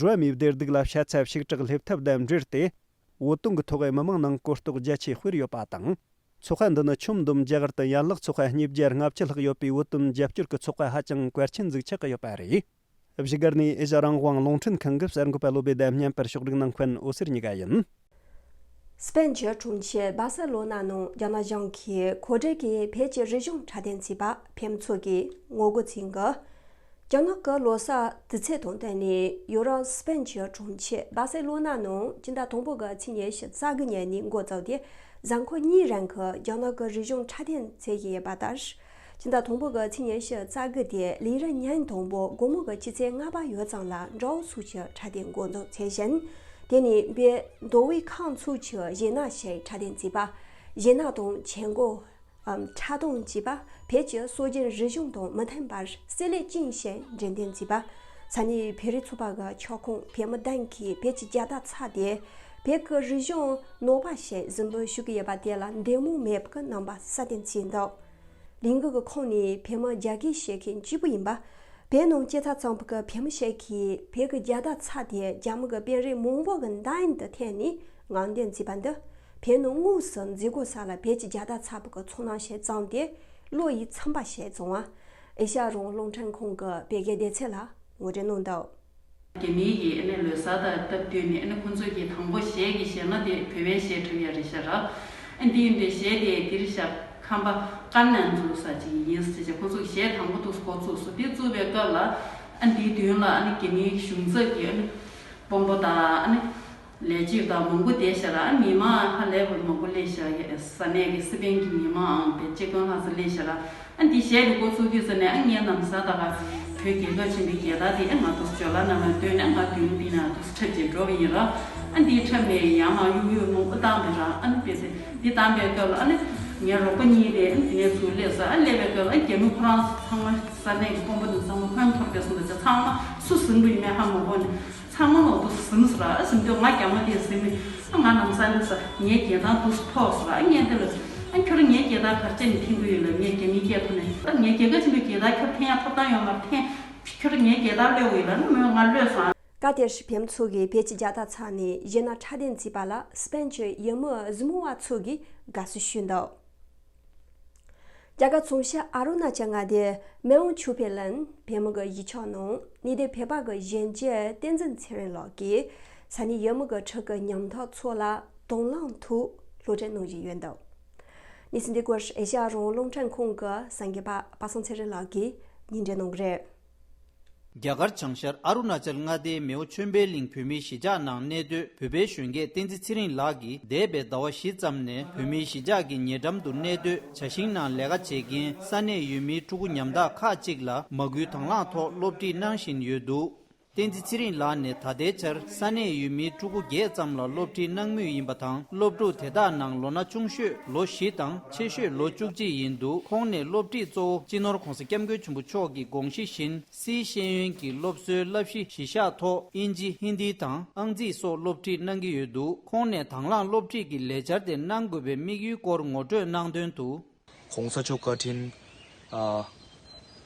འགྲོ་བ་མིའི་བདེ་སྡུག་ལ་ཤ་ཚ་ཞིབ་དྲག་སླེབས་ཐབས་དང་འབྲེལ་ཏེ། བོད་དོན་གྱི་ཐོག་མི་མང་ནང་གོ་རྟོགས་རྒྱ་ཆེ་སྤེལ་ཡོད་པ་དང་། ཚོགས་པ་འདི་ནི་ཆུ་བོ་འདུམ་རྒྱ་གར་དུ་ཡན་ལག་ཚོགས་པ་ཉིས་བརྒྱ་ལྔ་བཅུ་ལྷག་ཡོད་པའི་བོད་དོན་རྒྱབ་སྐྱོར་གྱི་ཚོགས་པ་ཧ་ཅང་གལ་ཆེན་ཟིག་ཆགས་ཀྱི་ཡོད་པ་རེད། བཞུགས་སྒར་ནས་ཨེ་ཤ་རང་དབང་རླུང་འཕྲིན་ཁང་གི་གསར་འགོད་པ་བློ་བེ་དང་བརྙན་པར་ཕྱོགས་སྒྲིག་གནང་མཁན་འོད་ཟེར་གཉིས་ཀ་ཡིན། སྤེན་ཆེན་གྲོང་ཁྱེར་སྦ་སེ་ལོ་ན་ནང་རྒྱ་ནག་གཞུང་གིས་གོ་སྒྲིག་གིས་བོད་ཀྱི་རིག་གཞུང་འཁྲབ་སྟོན་བྱས་པ་ཕེབས་མཚོ་གིས་ངོ་རྒོལ་བྱས་འགོ། རྒྱ་ནག་གི་ལོ་གསར་དུས་ཚོད་དང་བསྟུན་ནས་ཡུ་རོབ་སྤེན་ཆེན་གྲོང་ཁྱེར་སྦ་སེ་ལོ་ན་ནང་སྤྱི་ཟླ་དང་པོ་གི་ཚེས་ཉི་ཤུ་རྩ་དགུ་ཉིན་ནས་འགོ་བཙུགས་ཏེ་གཟའ་འཁོར་གཉིས་རིང་གི་རྒྱ་ནག་གི་རིག་གཞུང་འཁྲབ་སྟོན་བྱེད་ཀྱི་ཡོད་པ་ལྟར། སྤྱི་ཟླ་དང་པོ་གི་ཚེས་ཉི་ཤུ་རྩ་དགུ་དེ་ལས་རིམ་ཉིན་དང་པོ་དགོང་མོ་གི་ཆུ་ཚོད་ལྔ་པ་ཡོལ་ཙམ་ལ་འགྲོ་སོང་གི་འཁྲབ་སྟོན་འགོ་འཛུགས་བྱས་ཤིང་། དེ་ནས་བོད་མདོ་དབུས་ཁམས་ཕྱོགས་ཀྱི་གཞས་སྣ་ཞིག་འཁྲབ་སྟོན་བྱས་པ། གཞས་སྣ་དང་མཆན་འགོད། འཁྲབ་སྟོན་བྱས་པ། བོད་ཀྱི་སྲོལ་རྒྱུན་རིག་གཞུང་དང་མི་མཐུན་པར་བསྲེ་ལྷད་ཅན་ཞིག་འགྲེམས་སྟོན་བྱས་པ། ས་གནས་བོད་རིགས་ཚོགས་པ་གི་ཁྱབ་ཁོངས་བོད་མི་བདུན་གྱིས་བོད་ཀྱི་རྒྱལ་དར་འཚོགས་ཏེ། བོད་ཀྱི་རིག་གཞུང་ནོར་བ་ཞིག་གཟིགས་འབུལ་ཞུ་གི་ཡོད་པ་དེ་ལ་འདང་མོས་མེད་པའི་རྣམ་པ་གསལ་སྟོན་བྱས་འདུག་ལས་འགུལ་གྱི་ཁོངས་ནས་བོད་མི་རྒྱ་སྐད་བཤད་མཁན་གཅིག་པུ་ཡིན་པ། བོད་ནང་སྐྱེས་ཚར་ཙམ་པ་གི་བོད་མི་ཞིག་གིས་བོད་ཀྱི་རྒྱལ་དར་འཚོགས་ཏེ་རྒྱ་མི་གི་དཔོན་རིགས་མང་པོ་གི་མདུན་དུ་འཐེན་ནས་ངག་འདོན་བྱས་པ་འདི། བོད་ནང་དངོས་སུ་མཛད་སྒོ་ས་ལ་བོད་ཀྱི་རྒྱལ་དར་འཚོགས་པ་གི་ཚོར་སྣང་ཞིག་བརྩམས་ཏེ་བློ་ཡི་ཚིམ་པ་ཞིག་བྱུང་བ། ཨེ་ཤ་ཡ་རང་དབང་རླུང་འཕྲིན་ཁང་གི་བོད་སྐད་སྡེ་ཚན་ལ་ངོ་སྤྲོད་གནང་འདུག་རྒྱ་མི་ཡིས་ཨ་ནི་ལོ་གསར་དང་སྟབས་བསྟུན་ནས་ཨ་ནི་ཁོང་ཚོ་གི་དང་པོ་གཞས་ཀྱི་གཞས་སྣ་དེ་བོད་པའི་གཞས་འཁྲབ་ཡ་རེད་ཤག་ར། ཨ་འདི་ཡིན་པའི་གཞས་དེ་འདིར་ཤག་ཁམས་པ་ཀན་ནན་ཚོ་ས་ཅིག་ཡིན་ཟེར་བྱས་ཁོང་ཚོ་གི་གཞས་དང་པོ་དུ་འགོ་བཙུགས་སོང་། དེ་བཙུགས་པའི་སྐབས་ལ་ཨ་འདིའི་མདུན་ལ་ཨ་ནི་རྒྱ་མིའི་གཞུང་ཚབ་ཀྱི་ཨ་ནི་དཔོན་པོ་དང་ཨ་ནི་ལས་བྱེད་དང་མང་པོ་བསྡད་ཤག་ར། ཨ་མི་མང་ཧ་ལས་པ་མང་པོ་སླེབས་ཤག་ཡ་ས་གནས་ཀྱི་སི་པན་གྱི་མི་མང་ཨང་བརྒྱད་ཅུ་གོ་ལྔ་ཙམ་སླེབས་ཤག་ར། ཨ་འདི་གཞས་འདི་འགོ་ཚུགས་དུས་ཙ་ནས་ཨ་ངའི་ལམ་སང་ད་ག་བོད་རྒྱལ་ཁབ་ཆེན་པོའི་རྒྱལ་དར་དེ་ཨ་ང་ཚོ་ཇོ་ལ་ནང་ལ་བཏོན་ནས་ང་མདུན་དེ་ན་འཁྲབ་ཅིག་འགྲོ་བ་ཡིན་ར། ཨ་འདི་འཁྲབ་ནས་ཡང་མ་གཡུག་གཡུག་མང་པོ་བཏང་བས་ར། ཨ་ནི་དཔེ་ཚེ་འདི་བཏང་པའི་སྐབས་ལ་ཨ་ནི་ངའི་རོགས་པ་གཉིས་དེ་ཨ་ནི་དེ་ནས་ཚུར་སླེབས་སོང་། ཨ་སླེབས་པའི་སྐབས་ལ་ཨ་རྒྱ་མི་ཁོ་རང་ཚང་མ་ས་གནས་ཀྱི་དཔོན་པོ་དེ་ཚང་མ་ཧོན་ཐོར་བས་སོང་། ད་ཆ་ཚང་མ་སུ་ཟིན་པ་ཡིན་མིན་ཧ་མ་གོ་ནས། ཚང་མ་ལོག་ཏུ་ཟིན་སོང་ར། ཨ་ཟིན་དུས་ང་རྒྱ་མ་དེ་ཟིན་མི་ཨ་ང་ལམ་སང་ལས་ས་ངའི་རྒྱལ་ཐང་དུ་ཕོག་སོང་ར། ཨ་ངས་དེ་ལ་ཨ་ཁྱོད་རང་ངའི་རྒྱལ་ཐང་ག་རེ་བྱས་ནས་འཐེན་གི་ཡོད་ལ། ངས་རྒྱ་མིའི་སྐད་ཐོག་ནས་ཨ་ངའི་རྒྱལ་ཁབ་ཆེན་པོའི་རྒྱལ་ཐང་ཁྱོད་འཐེན་ཡ་ཐོབ་ཐང་ཡོད་མ་རེད། འཐེན་ཁྱོད་རང་ངའི་རྒྱལ་ཐང་གློད་དགོས་ཡོད་ལ་ནི་མོས་ང་གློད་སོང་། སྐབས་དེར་བོད་མི་ཚོ་གིས་བོད་ཀྱི་རྒྱལ་དར་འཚོགས་ནས་གཞས་སྣ་འཁྲབ་སྟོན་བྱས་པ་ལ་སྤེན་ཆེན་ཡུལ་མི་གཟིགས་མོ་བ་ཚོ་གིས་དགའ་བསུ་ཞུས་འདུག་རྒྱ་གར་བྱང་ཤར་ཨ་རུ་ན་ཅལ་མངའ་སྡེའི་མེ་འོང་ཆོས་འཕེལ་གླིང་བོད་མི་གི་གཞིས་ཆགས་ནང་ནུས་ལྡན་བོད་པ་གི་གཞོན་སྐྱེས་བསྟན་འཛིན་ཚེ་རིང་ལགས་ཀྱིས་ས་གནས་ཡུལ་མི་གི་ཕྲུ་གུ་ཉམ་ཐག་ཚོ་ལ་དང་བླངས་ཐོག་སློབ་ཁྲིད་གནང་བཞིན་ཡོད་འདུག་གནས་ཚུལ་འདི་སྐོར་ཨེ་ཤ་ཡ་རང་དབང་རླུང་འཕྲིན་ཁང་གི་གསར་འགོད་པ་པ་སངས་ཚེ་རིང་ལགས་ཀྱིས་སྙན་སྒྲོན་གནང་གི་རེད། རྒྱ་གར་བྱང་ཤར་ཨ་རུ་ན་ཅལ་མངའ་སྡེའི་མེའོ་ཆོས་འཕེལ་གླིང་བོད་མིའི་གཞིས་ཆགས་ནང་གནས་སྡོད་བོད་པའི་གཞོན་སྐྱེས་བསྟན་འཛིན་ཚེ་རིང་ལགས་ཀྱིས་འདས་པའི་ཟླ་བ་བཞི་ཙམ་ནས་བོད་མིའི་གཞིས་ཆགས་ཀྱི་ཉེ་འགྲམ་དུ་གནས་སྡོད་བྱ་ཤིང་ནང་ལས་ཀ་བྱེད་མཁན་ས་གནས་ཡུལ་མིའི་ཕྲུ་གུ་ཉམ་ཐག་ཁག་ཅིག་ལ་མ་སྐུལ་དང་བླངས་ཐོག་སློབ་ཁྲིད་གནང་བཞིན་ཡོད་འདུག་བསྟན་འཛིན་ཚེ་རིང་ལགས་ནས་ད་ལྟའི་ཆར་ས་གནས་ཡུལ་མིའི་ཕྲུ་གུ་བརྒྱད་ཙམ་ལ་སློབ་ཁྲིད་གནང་མུས་ཡིན་པ་དང་། སློབ་ཕྲུག་དེ་དག་ནང་ལོ་ན་ཆུང་ཤོས་ལོ་བཞི་དང་ཆེ་ཤོས་ལོ་བཅུ་གཅིག་ཡིན་འདུག་ཁོང་ནས་སློབ་ཁྲིད་གཙོ་བོ་སྤྱི་ནོར་༧གོང་ས་༧སྐྱབས་མགོན་ཆེན་པོ་མཆོག་གི་དགོངས་གཞི་བཞིན། སིའི་ཤེས་ཡོན་གྱི་སློབ་གསོའི་བསླབ་གཞི་གཞི་བཞག་ཐོག་དབྱིན་ཇི་ཧིན་དི་དང་ཨང་རྩིས་སོགས་སློབ་ཁྲིད་གནང་གི་ཡོད་འདུག་ཁོང་ནས་དང་བླངས་སློབ་ཁྲིད་ཀྱི་ལས་འཆར་དེ་གནང་དགོས་པའི་དམིགས་ཡུལ་སྐོར་ངོ་སྤྲོད་གནང་དོན་དུ། ༧གོང་ས་མཆོག་བཀའ་དྲིན། ཨ།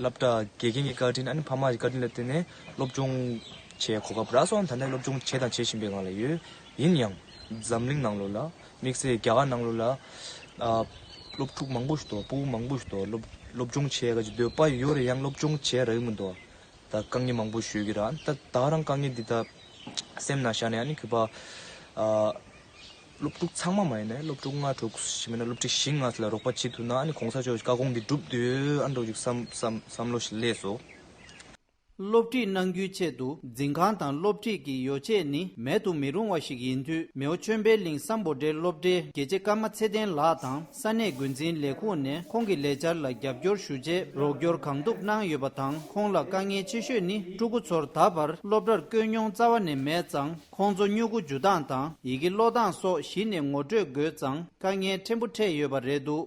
སློབ་གྲྭ་དགེ་རྒན་གྱི་བཀའ་དྲིན། ཨ་ནི་ཕ་མ་གི་བཀའ་དྲིན་ལ་བརྟེན་ནས་སློབ་སྦྱོང་བྱེད་གོ་སྐབས་རག་སོང་། ད་ལྟ་སློབ་སྦྱོང་བྱས་དང་བྱེད་བཞིན་པའི་སྒང་ལ་ཡོད། ཡིན་ཡང་། འཛམ་གླིང་ནང་ལོགས་ལ། དམིགས་བསལ་རྒྱ་གར་ནང་ལོགས་ལ། ཨ། སློབ་ཕྲུག་མང་པོ་ཞིག་འདུག་སྤུ་གུ་མང་པོ་ཞིག་འདུག་སློབ་སློབ་སྦྱོང་བྱེད་ག་ཅིག་འདོད་པ་ཡོད་རེད། ཡང་སློབ་སྦྱོང་བྱེད་རག་གི་མི་འདུག་ད་དཀའ་ངལ་མང་པོ་ཤོད་ཀྱི་རེད། ད་ད་རང་དཀའ་ངལ་འདི་ད་སེམས་ནང་བཞག་ནས། ཨ་ནི་གུས་པ། ཨ། སློབ་ཕྲུག་ཚང་མ་མ་ཡིན་ནའི་སློབ་ཕྲུག་ལྔ་དྲུག་ཞིག་མིན་ན་སློབ་ཕྲུག་བཞི་ལྔ་ལ་རོགས་པ་བྱེད་ཐུབ་ན། ཨ་ནི་༧གོང་ས་མཆོག་བཀའ་དགོངས་འདི་འགྲུབ་འདོད་ཨ་འདྲ་ཅིག་བསམ་བསམ་བསམ་བློ་ཞིག་སླེབས་སོང་། སློབ་ཁྲིད་གནང་རྒྱུའི་ཆེད་དུ་འཛིན་ཁང་དང་སློབ་ཁྲིད་ཀྱི་ཡོ་ཆས་ནི་མེད་དུ་མི་རུང་བ་ཞིག་ཡིན་དུས། མེའོ་ཆོས་འཕེལ་གླིང་སམ་བྷོ་ཊའི་སློབ་གྲྭའི་དགེ་ཆེ་ཀརྨ་ཚེ་བརྟན་ལགས་དང་ས་གནས་འགོ་འཛིན་ལས་ཁུངས་ནས་ཁོང་གི་ལས་འཆར་ལ་རྒྱབ་སྐྱོར་ཞུ་ཆེད་རོགས་སྐྱོར་གང་ཐུབ་གནང་ཡོད་པ་དང་། ཁོང་ལ་དཀའ་ངལ་ཆེ་ཤོས་ནི་ཕྲུ་གུ་ཚོར་ད་བར་སློབ་གྲྭར་བསྐྱོད་མྱོང་རྩ་བ་ནས་མེད་ཙང་། ཁོང་ཚོ་སྨྱུ་གུ་འཇུ་སྟངས་དང་ཡི་གེ་ཀློག་སྟངས་སོགས་གཞི་ནས་ངོ་སྤྲོད་དགོས་ཙང་དཀའ་ངལ་ཕྲན་བུ་འཕྲད་ཡོད་པ་རེད་འདུག་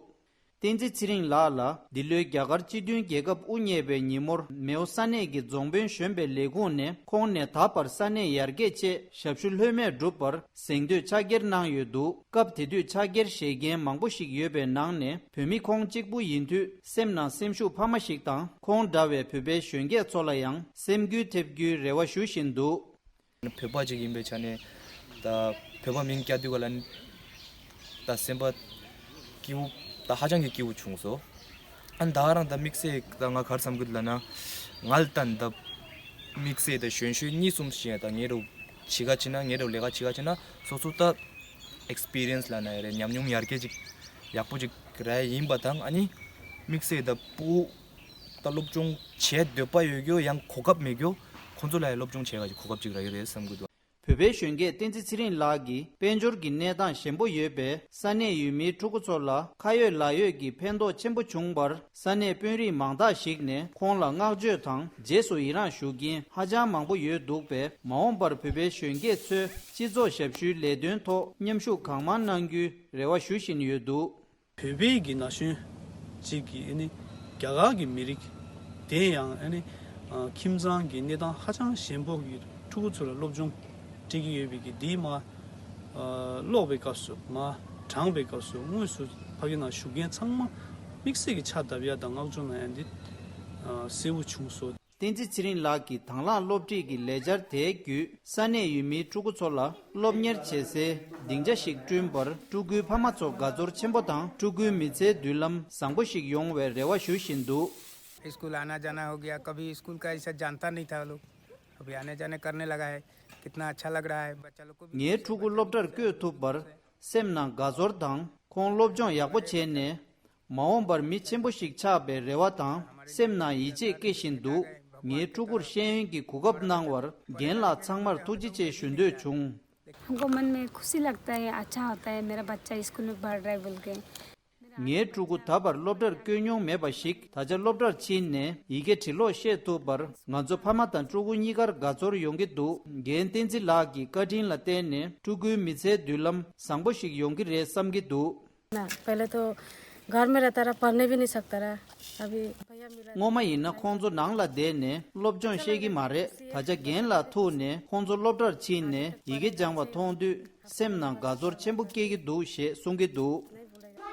བསྟན་འཛིན་ཚེ་རིང་ལགས་ལ་འདི་ལོའི་རྒྱ་གར་སྤྱི་མཐུན་རྒྱལ་ཁབ་དབུ་བརྙེས་པའི་ཉིན་མོར་མེའོ་ས་གནས་ཀྱི་རྫོང་དཔོན་གཞོན་པའི་ལས་ཁུངས་ནས་ཁོང་ནས་ད་བར་ས་གནས་ཡར་རྒྱས་ཆེད་ཞབས་ཞུ་ལྷོད་མེད་བསྒྲུབས་པར་གཟེངས་བསྟོད་ཕྱག་འཁྱེར་གནང་ཡོད་འདུག་སྐབས་དེ་དུས་ཕྱག་འཁྱེར་བཞེས་མཁན་མང་པོ་ཞིག་ཡོད་པའི་ནང་ནས་བོད་མི་ཁོང་གཅིག་པུ་ཡིན་དུས་སེམས་ནང་སེམས་ཤུགས་འཕར་མ་ཞིག་དང་། ཁོང་འདྲ་བའི་བོད་པའི་གཞོན་སྐྱེས་ཚོ་ལ་ཡང་སེམས་འགུལ་ཐེབས་རྒྱུའི་རེ་བ་ཞུ་བཞིན་འདུག་བོད་པ་ཅིག་ཡིན་པའི་ཆ་ནས་ད་བོད་པ་མིང་བཀྱག་དུས་ག་ལ་ད་སེམས་པ་སྐྱིད་པོ་ད་ཧ་ཅང་གི་སྐྱིད་པོ་བྱུང་སོང་། ཨ་ནི་ད་ག་རང་ད་དམིགས་བསལ་ད་ང་གར་བསམ་གི་ལ་ན་ང་ལ་ད་ད་དམིགས་བསལ་ད་གཞོན་གཞོན་གཉིས་གསུམ་ཞིག་ད་ངའི་རུ་བྱེད་ག་ཕྱིན་ན་ངའི་རུ་ལས་ཀ་བྱེད་ག་ཕྱིན་ན་སོ་སོ་ད་ཨེག་སི་པི་རི་ཡན་སི་ལ་ན་ཡ་རེད། ཉམས་མྱོང་ཡར་རྒྱས་ཅིག་ཡག་པོ་ཅིག་ར་ཡིན་པ་དང་། ཨ་ནི་དམིགས་བསལ་ད་ཕྲུ་གུ་ད་སློབ་སྦྱོང་བྱེད་འདོད་པ་ཡོད་རྒྱུ་ཡང་གོ་སྐབས་མེད་རྒྱུ་ཁོང་ཚོ་ལ་ཡང་སློབ་སྦྱོང་བྱེད་ག་ཅིག་གོ་སྐབས་ཅིག་ར་ཡོད་རེད་བསམ་གི་འདུག་བོད་པའི་གཞོན་སྐྱེས་བསྟན་འཛིན་ཚེ་རིང་ལགས་ཀྱིས་དཔལ་འབྱོར་གྱི་གནས་སྟངས་ཞན་པོ་ཡོད་པས་ས་གནས་ཡུལ་མིའི་ཕྲུ་གུ་ཚོ་ལ་ཁ་ཡོད་ལག་ཡོད་ཀྱི་ཕན་ཐོགས་ཆེན་པོ་བྱུང་བར་ས་གནས་དཔོན་རིགས་མང་དག་ཞིག་ནས་ཁོང་ལ་བསྔགས་བརྗོད་དང་རྗེས་སུ་ཡི་རངས་ཞུ་མཁན་ཧ་ཅང་མང་པོ་ཡོད་འདུག་པས། མ་འོངས་པར་བོད་པའི་གཞོན་སྐྱེས་ཚོས་སྤྱི་ཚོགས་ཞབས་ཞུའི་ལས་དོན་ཐོག་མཉམ་ཞུགས་གང་མང་གནང་རྒྱུའི་རེ་བ་ཞུ་བཞིན་ཡོད་འདུག་བོད་པའི་གི་ན་གཞོན་གཅིག་གིས་ཨ་ནི་རྒྱ་གར་གྱི་མི་རིགས་དེ་ཡང་ཨ་ནི་ཨ་ཁྱིམ་ཚང་གི་གནས་སྟངས་ཧ་ཅང་ཞན་པོ་གི་ཕྲུ་གུ་ཚོ་ལ་སློབ་སྦྱོང་སྤྲད་ཀྱི་ཡོད་པའི་གི་འདི་མ་ཨ་ཀློག་པའི་སྐབས་སུ་མ་བགྲང་པའི་སྐབས་སུ་དངོས་སུ་ཕ་གི་ནང་བཞུགས་མཁན་ཚང་མ་དམིགས་བསལ་གྱི་ཕྱག་བརྡབ་ཡ་དང་བསྔགས་བརྗོད་གནང་ཡ་འདི་ཨ་གསལ་པོ་བྱུང་སོང་། བསྟན་འཛིན་ཚེ་རིང་ལགས་ཀྱིས་དང་བླངས་སློབ་ཁྲིད་ཀྱི་ལས་འཆར་དེའི་བརྒྱུད་ས་གནས་ཡུལ་མིའི་ཕྲུ་གུ་ཚོ་ལ་སློབ་གཉེར་བྱེད་སའི་སྡིངས་ཆ་ཞིག་བསྐྲུན་པར་ཕྲུ་གུའི་ཕ་མ་ཚོ་དགའ་ཚོར་ཆེན་པོ་དང་ཕྲུ་གུའི་མི་ཚེའི་མདུན་ལམ་བཟང་པོ་ཞིག་ཡོང་བའི་རེ་བ་ཞུ་བཞིན་འདུག स्कूल आना जाना हो गया, कभी स्कूल का ऐसा जानता नहीं था लोग, अभी आने जाने करने लगा है, कितना अच्छा लग रहा है। बच्चा लोग को भी ངའི་ཕྲུ་གུ་སློབ་གྲྭར་བསྐྱོད་ཐུབ་པར་སེམས་ནང་དགའ་ཚོར་དང་། ཁོང་སློབ་སྦྱོང་ཡག་པོ་བྱས་ནས་མ་འོངས་པར་མི་ཆེན་པོ་ཞིག་ཆགས་པའི་རེ་བ་དང་སེམས་ནང་ཡིད་ཆེས་སྐྱེ་བཞིན་འདུག་ངའི་ཕྲུ་གུར་ཤེས་ཡོན་གྱི་གོ་སྐབས་གནང་བར་རྒན་ལགས་ཚང་མར་ཐུགས་རྗེ་ཆེ་ཞུ་འདོད་བྱུང་། हमको मन में खुशी लगता है, अच्छा होता है, मेरा बच्चा स्कूल में पढ़ रहा है बोल के। ངའི་ཕྲུ་གུ་ད་བར་སློབ་གྲྭར་བསྐྱོད་མྱོང་མེད་པ་ཞིག་ད་ཆ་སློབ་གྲྭར་ཕྱིན་ནས་ཡི་གེ་བྲི་ཀློག་ཤེས་ཐུབ་པར་ང་ཚོ་ཕ་མ་དང་ཕྲུ་གུ་གཉིས་ཀར་དགའ་ཚོར་ཡོང་གི་འདུག་རྒན་བསྟན་འཛིན་ལགས་ཀྱི་བཀའ་དྲིན་ལ་བརྟེན་ནས་ཕྲུ་གུའི་མི་ཚེའི་མདུན་ལམ་བཟང་པོ་ཞིག་ཡོང་གི་རེད་བསམ་གྱི་འདུག ना, पहले तो घर में रहता रहा, पढ़ने भी नहीं सकता रहा। अभी भैया मिला སྔོན་མ་ཡིན་ན་ཁོང་ཚོ་ནང་ལ་བསྡད་ནས་སློབ་སྦྱོང་ཤེས་ཀྱི་མ་རེད། ད་ཆ་རྒན་ལགས་ཐུག་ནས་ཁོང་ཚོ་སློབ་གྲྭར་ཕྱིན་ནས་ཡི་གེ་སྦྱངས་པ་མཐོང་དུས་སེམས་ནང་དགའ་ཚོར་ཆེན་པོ་སྐྱེ་གི་འདུག་ཞེས་གསུང་གི་འདུག་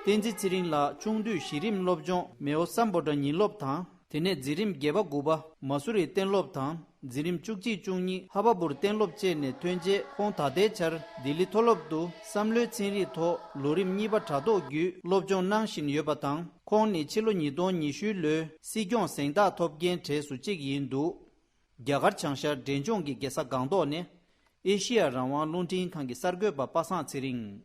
བསྟན་འཛིན་ཚེ་རིང་ལགས་ཆུང་དུས་གཞི་རིམ་སློབ་སྦྱོང་མེའོ་སམ་བྷོ་ཊ་ཉིན་སློབ་དང་། དེ་ནས་འཛིན་རིམ་བརྒྱད་པ་དགུ་པ་མ་སུ་རི་གཏན་སློབ་དང་། འཛིན་རིམ་བཅུ་གཅིག་བཅུ་གཉིས་ཧ་བ་པུར་གཏན་སློབ་བཅས་ནས་ཐོན་རྗེས་ཁོང་ད་ལྟའི་ཆར་ལྡི་ལི་མཐོ་སློབ་ཏུ་བསམ་བློའི་ཚན་རིག་ཐོག་ལོ་རིམ་གཉིས་པ་དྲ་ཐོག་བརྒྱུད་སློབ་སྦྱོང་གནང་བཞིན་ཡོད་པ་དང་། ཁོང་ནི་ཕྱི་ལོ་ཉིས་སྟོང་ཉི་ཤུ་ལོའི་སྲིད་སྐྱོང་གཟེངས་རྟགས་ཐོབ་མཁན་གྲས་སུ་གཅིག་ཡིན་འདུག་རྒྱ་གར་བྱང་ཤར་འབྲས་ལྗོངས་ཀྱི་རྒྱལ་ས་སྒང་ཏོག་ནས་ཨེ་ཤི་ཡ་རང་དབང་རླུང་འཕྲིན་ཁང་གི་གསར་འགོད་པ་པ་སངས་ཚེ་རིང་།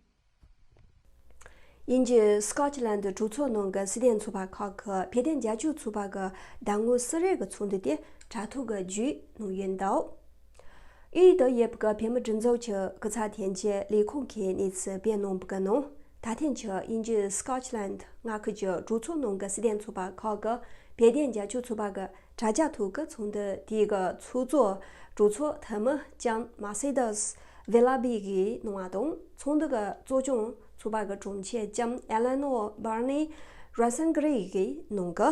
དབྱིན་ཇིའི་སི་ཀོ་ཅི་ལན་ཌི་གྲོས་ཚོགས་ནང་གི་སྲིད་དོན་ཚོགས་པ་ཁག་གི་བོད་དོན་རྒྱབ་སྐྱོར་ཚོགས་པ་གི་ཟླ་ངོ་གསུམ་རེ་གི་ཚོགས་འདུ་དེ་དྲ་ཐོག་གི་བརྒྱུད་གནང་ཡོད་འདུག་དབྱིན་ཡུལ་དུ་ཡོད་པའི་བོད་མི་སྒྲིག་འཛུགས་ཀྱི་སྐུ་ཚབ་དོན་གཅོད་ལས་ཁུངས་ཀྱིས་གནས་ཚུལ་སྤེལ་གནང་བའི་ནང་། ད་ཐེངས་ཀྱི་དབྱིན་ཇིའི་སི་ཀོ་ཅི་ལན་ཌི་མངའ་ཁུལ་གྱི་གྲོས་ཚོགས་ནང་གི་སྲིད་དོན་ཚོགས་པ་ཁག་གི་བོད་དོན་རྒྱབ་སྐྱོར་ཚོགས་པ་གི་དྲ་རྒྱ་ཐོག་གི་ཚོགས་འདུ་དེ་གི་ཚོགས་གཙོ་གྲོས་ཚོགས་འཐུས་མི་ལྕམ་Mercedes Willoughby གིས་གནང་བ་དང་། ཚོགས་འདུ་གི་གཙོ་སྐྱོང་ཚོགས་པ་གི་དྲུང་ཆེ་ལྕམ་Eleanor Barney Rosenberry གིས་གནང་གི།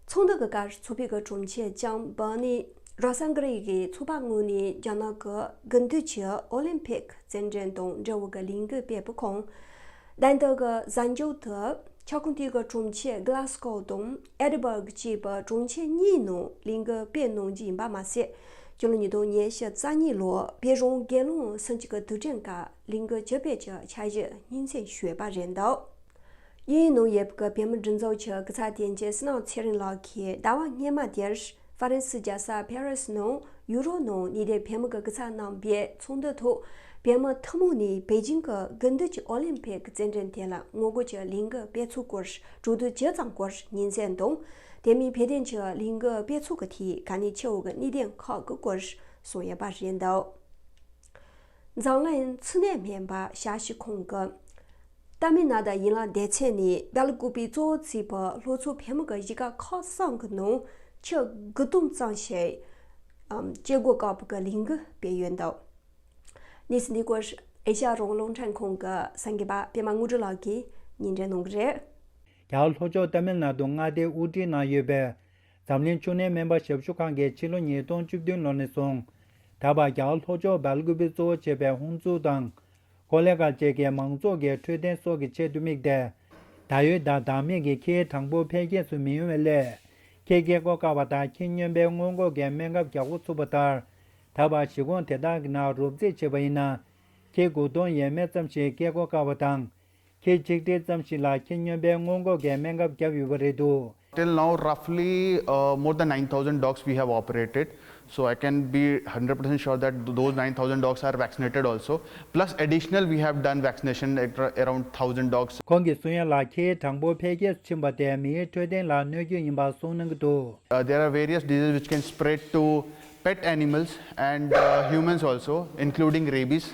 ཚོགས་འདུ་གི་སྐབས་ཚོགས་པའི་གི་དྲུང་ཆེ་ལྕམ་Barney Rosenberry གིས་ཚོགས་པ་ངོས་ནས་རྒྱ་ནག་གི་དགུན་དུས་ཀྱི་ཨོ་ལིམ་ཕིག་རྩེད་འགྲན་དང་འབྲེལ་བའི་གི་ལས་འགུལ་སྤེལ་བའི་ཁོངས། ད་ལྟ་གི་གཟའ་མཇུག་ཏུ་ཁྱབ་ཁོངས་དེ་གི་དྲུང་ཆེ་Glasgow དང་Edinburgh བཅས་པའི་དྲུང་ཆེ་གཉིས་ནང་ལས་འགུལ་སྤེལ་གནང་རྒྱུ་ཡིན་པ་མ་ཟད། སྤྱི་ལོ་ཉིས་སྟོང་ཉི་ཤུ་རྩ་གཉིས་ལོར་བོད་རང་སྒེར་ལངས་ཟིན་བྲིས་ཀྱི་དུས་དྲན་སྐབས་ལས་འགུལ་ཇི་སྤེལ་གྱི་འཆར་གཞི་སྙན་སེང་ཞུས་པ་རེད་འདུག་དབྱིན་ཡུལ་ནང་ཡོད་པའི་བོད་མི་སྒྲིག་འཛུགས་ཀྱི་སྐུ་ཚབ་དོན་གཅོད་བསོད་ནམས་ཚེ་རིང་ལགས་ཀྱིས་ཟླ་བ་སྔོན་མ་དེར་ཧྥ་རན་སི་རྒྱལ་ས་ཕེ་རི་སི་ནང་ཡུ་རོབ་ནང་ཉེ་འབྲེལ་བོད་མི་གི་སྐུ་ཚབ་རྣམ་པའི་ཚོགས་འདུ་ཐོག་བོད་མི་ཐུན་མོང་ནས་པེ་ཅིང་གི་དགུན་དུས་ཀྱི་ཨོ་ལིམ་ཕིག་རྩེད་འགྲན་དེ་ལ་ངོ་རྒོལ་གྱི་ལས་འགུལ་སྤེལ་ཚུལ་སྐོར་གྲོས་བསྡུར་ཇི་ཙམ་སྐོར་ཉིན་མཚན་དང་། དེ་མིན་བོད་དོན་གྱི་ལས་འགུལ་སྤེལ་ཚུལ་གྱི་ཐད་གལ་གནད་ཆེ་བོ་གི་གནད་དོན་ཁག་གི་སྐོར་གསུངས་ཡོད་པ་རེད་འདུག་འཛམ་གླིང་འཚོ་གནས་སྨན་པ་ཞབས་ཞུ་ཁང་གིས་ཏ་མིལ་ནཱ་ཌུ་ཡན་ལག་སྡེ་ཚན་ནས་སྦེལ་ཀོབ་པེ་གཙོ་བོར་བརྩིས་པའི་ལྷོ་མཚོ་བོད་མི་གི་གཞིས་ཀ་ཁག་གསུམ་གྱི་ནང་ཁྱི་དགུ་སྟོང་ཙམ་ཞིག་ཨམ་སྐྱེ་སྒོ་བཀག་པའི་གི་ལས་འགུལ་སྤེལ་ཡོད་འདུག་གནས་ཚུལ་འདི་སྐོར་ཨེ་ཤ་ཡ་རང་དབང་རླུང་འཕྲིན་ཁང་གི་གསར་འགོད་པ་པད་མ་དངོས་གྲུབ་ལགས་ཀྱིས་སྙན་སྒྲོན་གནང་གི་རེད། རྒྱ་གར་ལྷོ་ཕྱོགས་ཏ་མིལ་ནཱ་ཏུ་མངའ་སྡེའི་དབུ་ཁྲིད་ནང་ཡོད་པའི་འཛམ་གླིང་ཕྱུགས་ནད་སྨན་པ་ཞབས་ཞུ་ཁང་གིས་ཕྱི་ལོ་ཉིས་སྟོང་བཅུ་བདུན་ལོ་ནས་བཟུང་ད་བར་རྒྱ་གར་ལྷོ་ཕྱོགས་སྦེལ་ཀུ་པེ་གཙོ་བོ་བྱས་པའི་ཧུན་སུར་དང་ཀོ་ལེ་གྷལ་བཅས་ཀྱི་མང་ཚོགས་ཀྱི་འཕྲོད་བསྟེན་སོགས་ཀྱི་ཆེད་དུ་དམིགས་ཏེ། ད་ཡོད་དང་ཟླ་མེད་ཀྱི་ཁྱིའི་གྲངས་འབོར་འཕེལ་རྒྱས་སུ་མི་ཡོང་བའི་སླད། ཁྱི་སྐྱེ་སྒོ་བཀག་པ་དང་ཁྱི་སྨྱོན་པའི་སྔོན་འགོག་གི་སྨན་ཁབ་རྒྱག་འགོ་ཚུགས་པ་ལྟར། ད་བར་གཞིས་ཁོངས་དེ་དག་གི་ནང་རོབ་རྩིས་བྱས་པ་ཡིན་ན། ཁྱི་དགུ་སྟོང་ཡས་མས་ཙམ་ཞིག་སྐྱེ་སྒོ་བཀག་པ་དང་། ཁྱི་ཆིག་ཁྲི་ཙམ་ཞིག་ལ་ཁྱི་སྨྱོན་པའི་སྔོན་འགོག་གི་སྨན་ཁབ་བརྒྱབ་ཡོད་པ་རེད་འདུག། Till now, roughly uh, more than nine thousand dogs we have operated. So I can be hundred percent sure that th- those nine thousand dogs are vaccinated also. Plus, additional, we have done vaccination at ar- around thousand dogs. ཁོང་གིས་གསུང་ཡ་ལ་ཁྱིའི་གྲངས་འབོར་འཕེལ་རྒྱས་སུ་ཕྱིན་པ་དེ་མིའི་འཕྲོད་བསྟེན་ལ་གནོད་སྐྱོན་ཡིན་པ་གསུངས་གནང་གི་འདུག། Uh, there are various diseases which can spread to pet animals and uh, humans also, including rabies.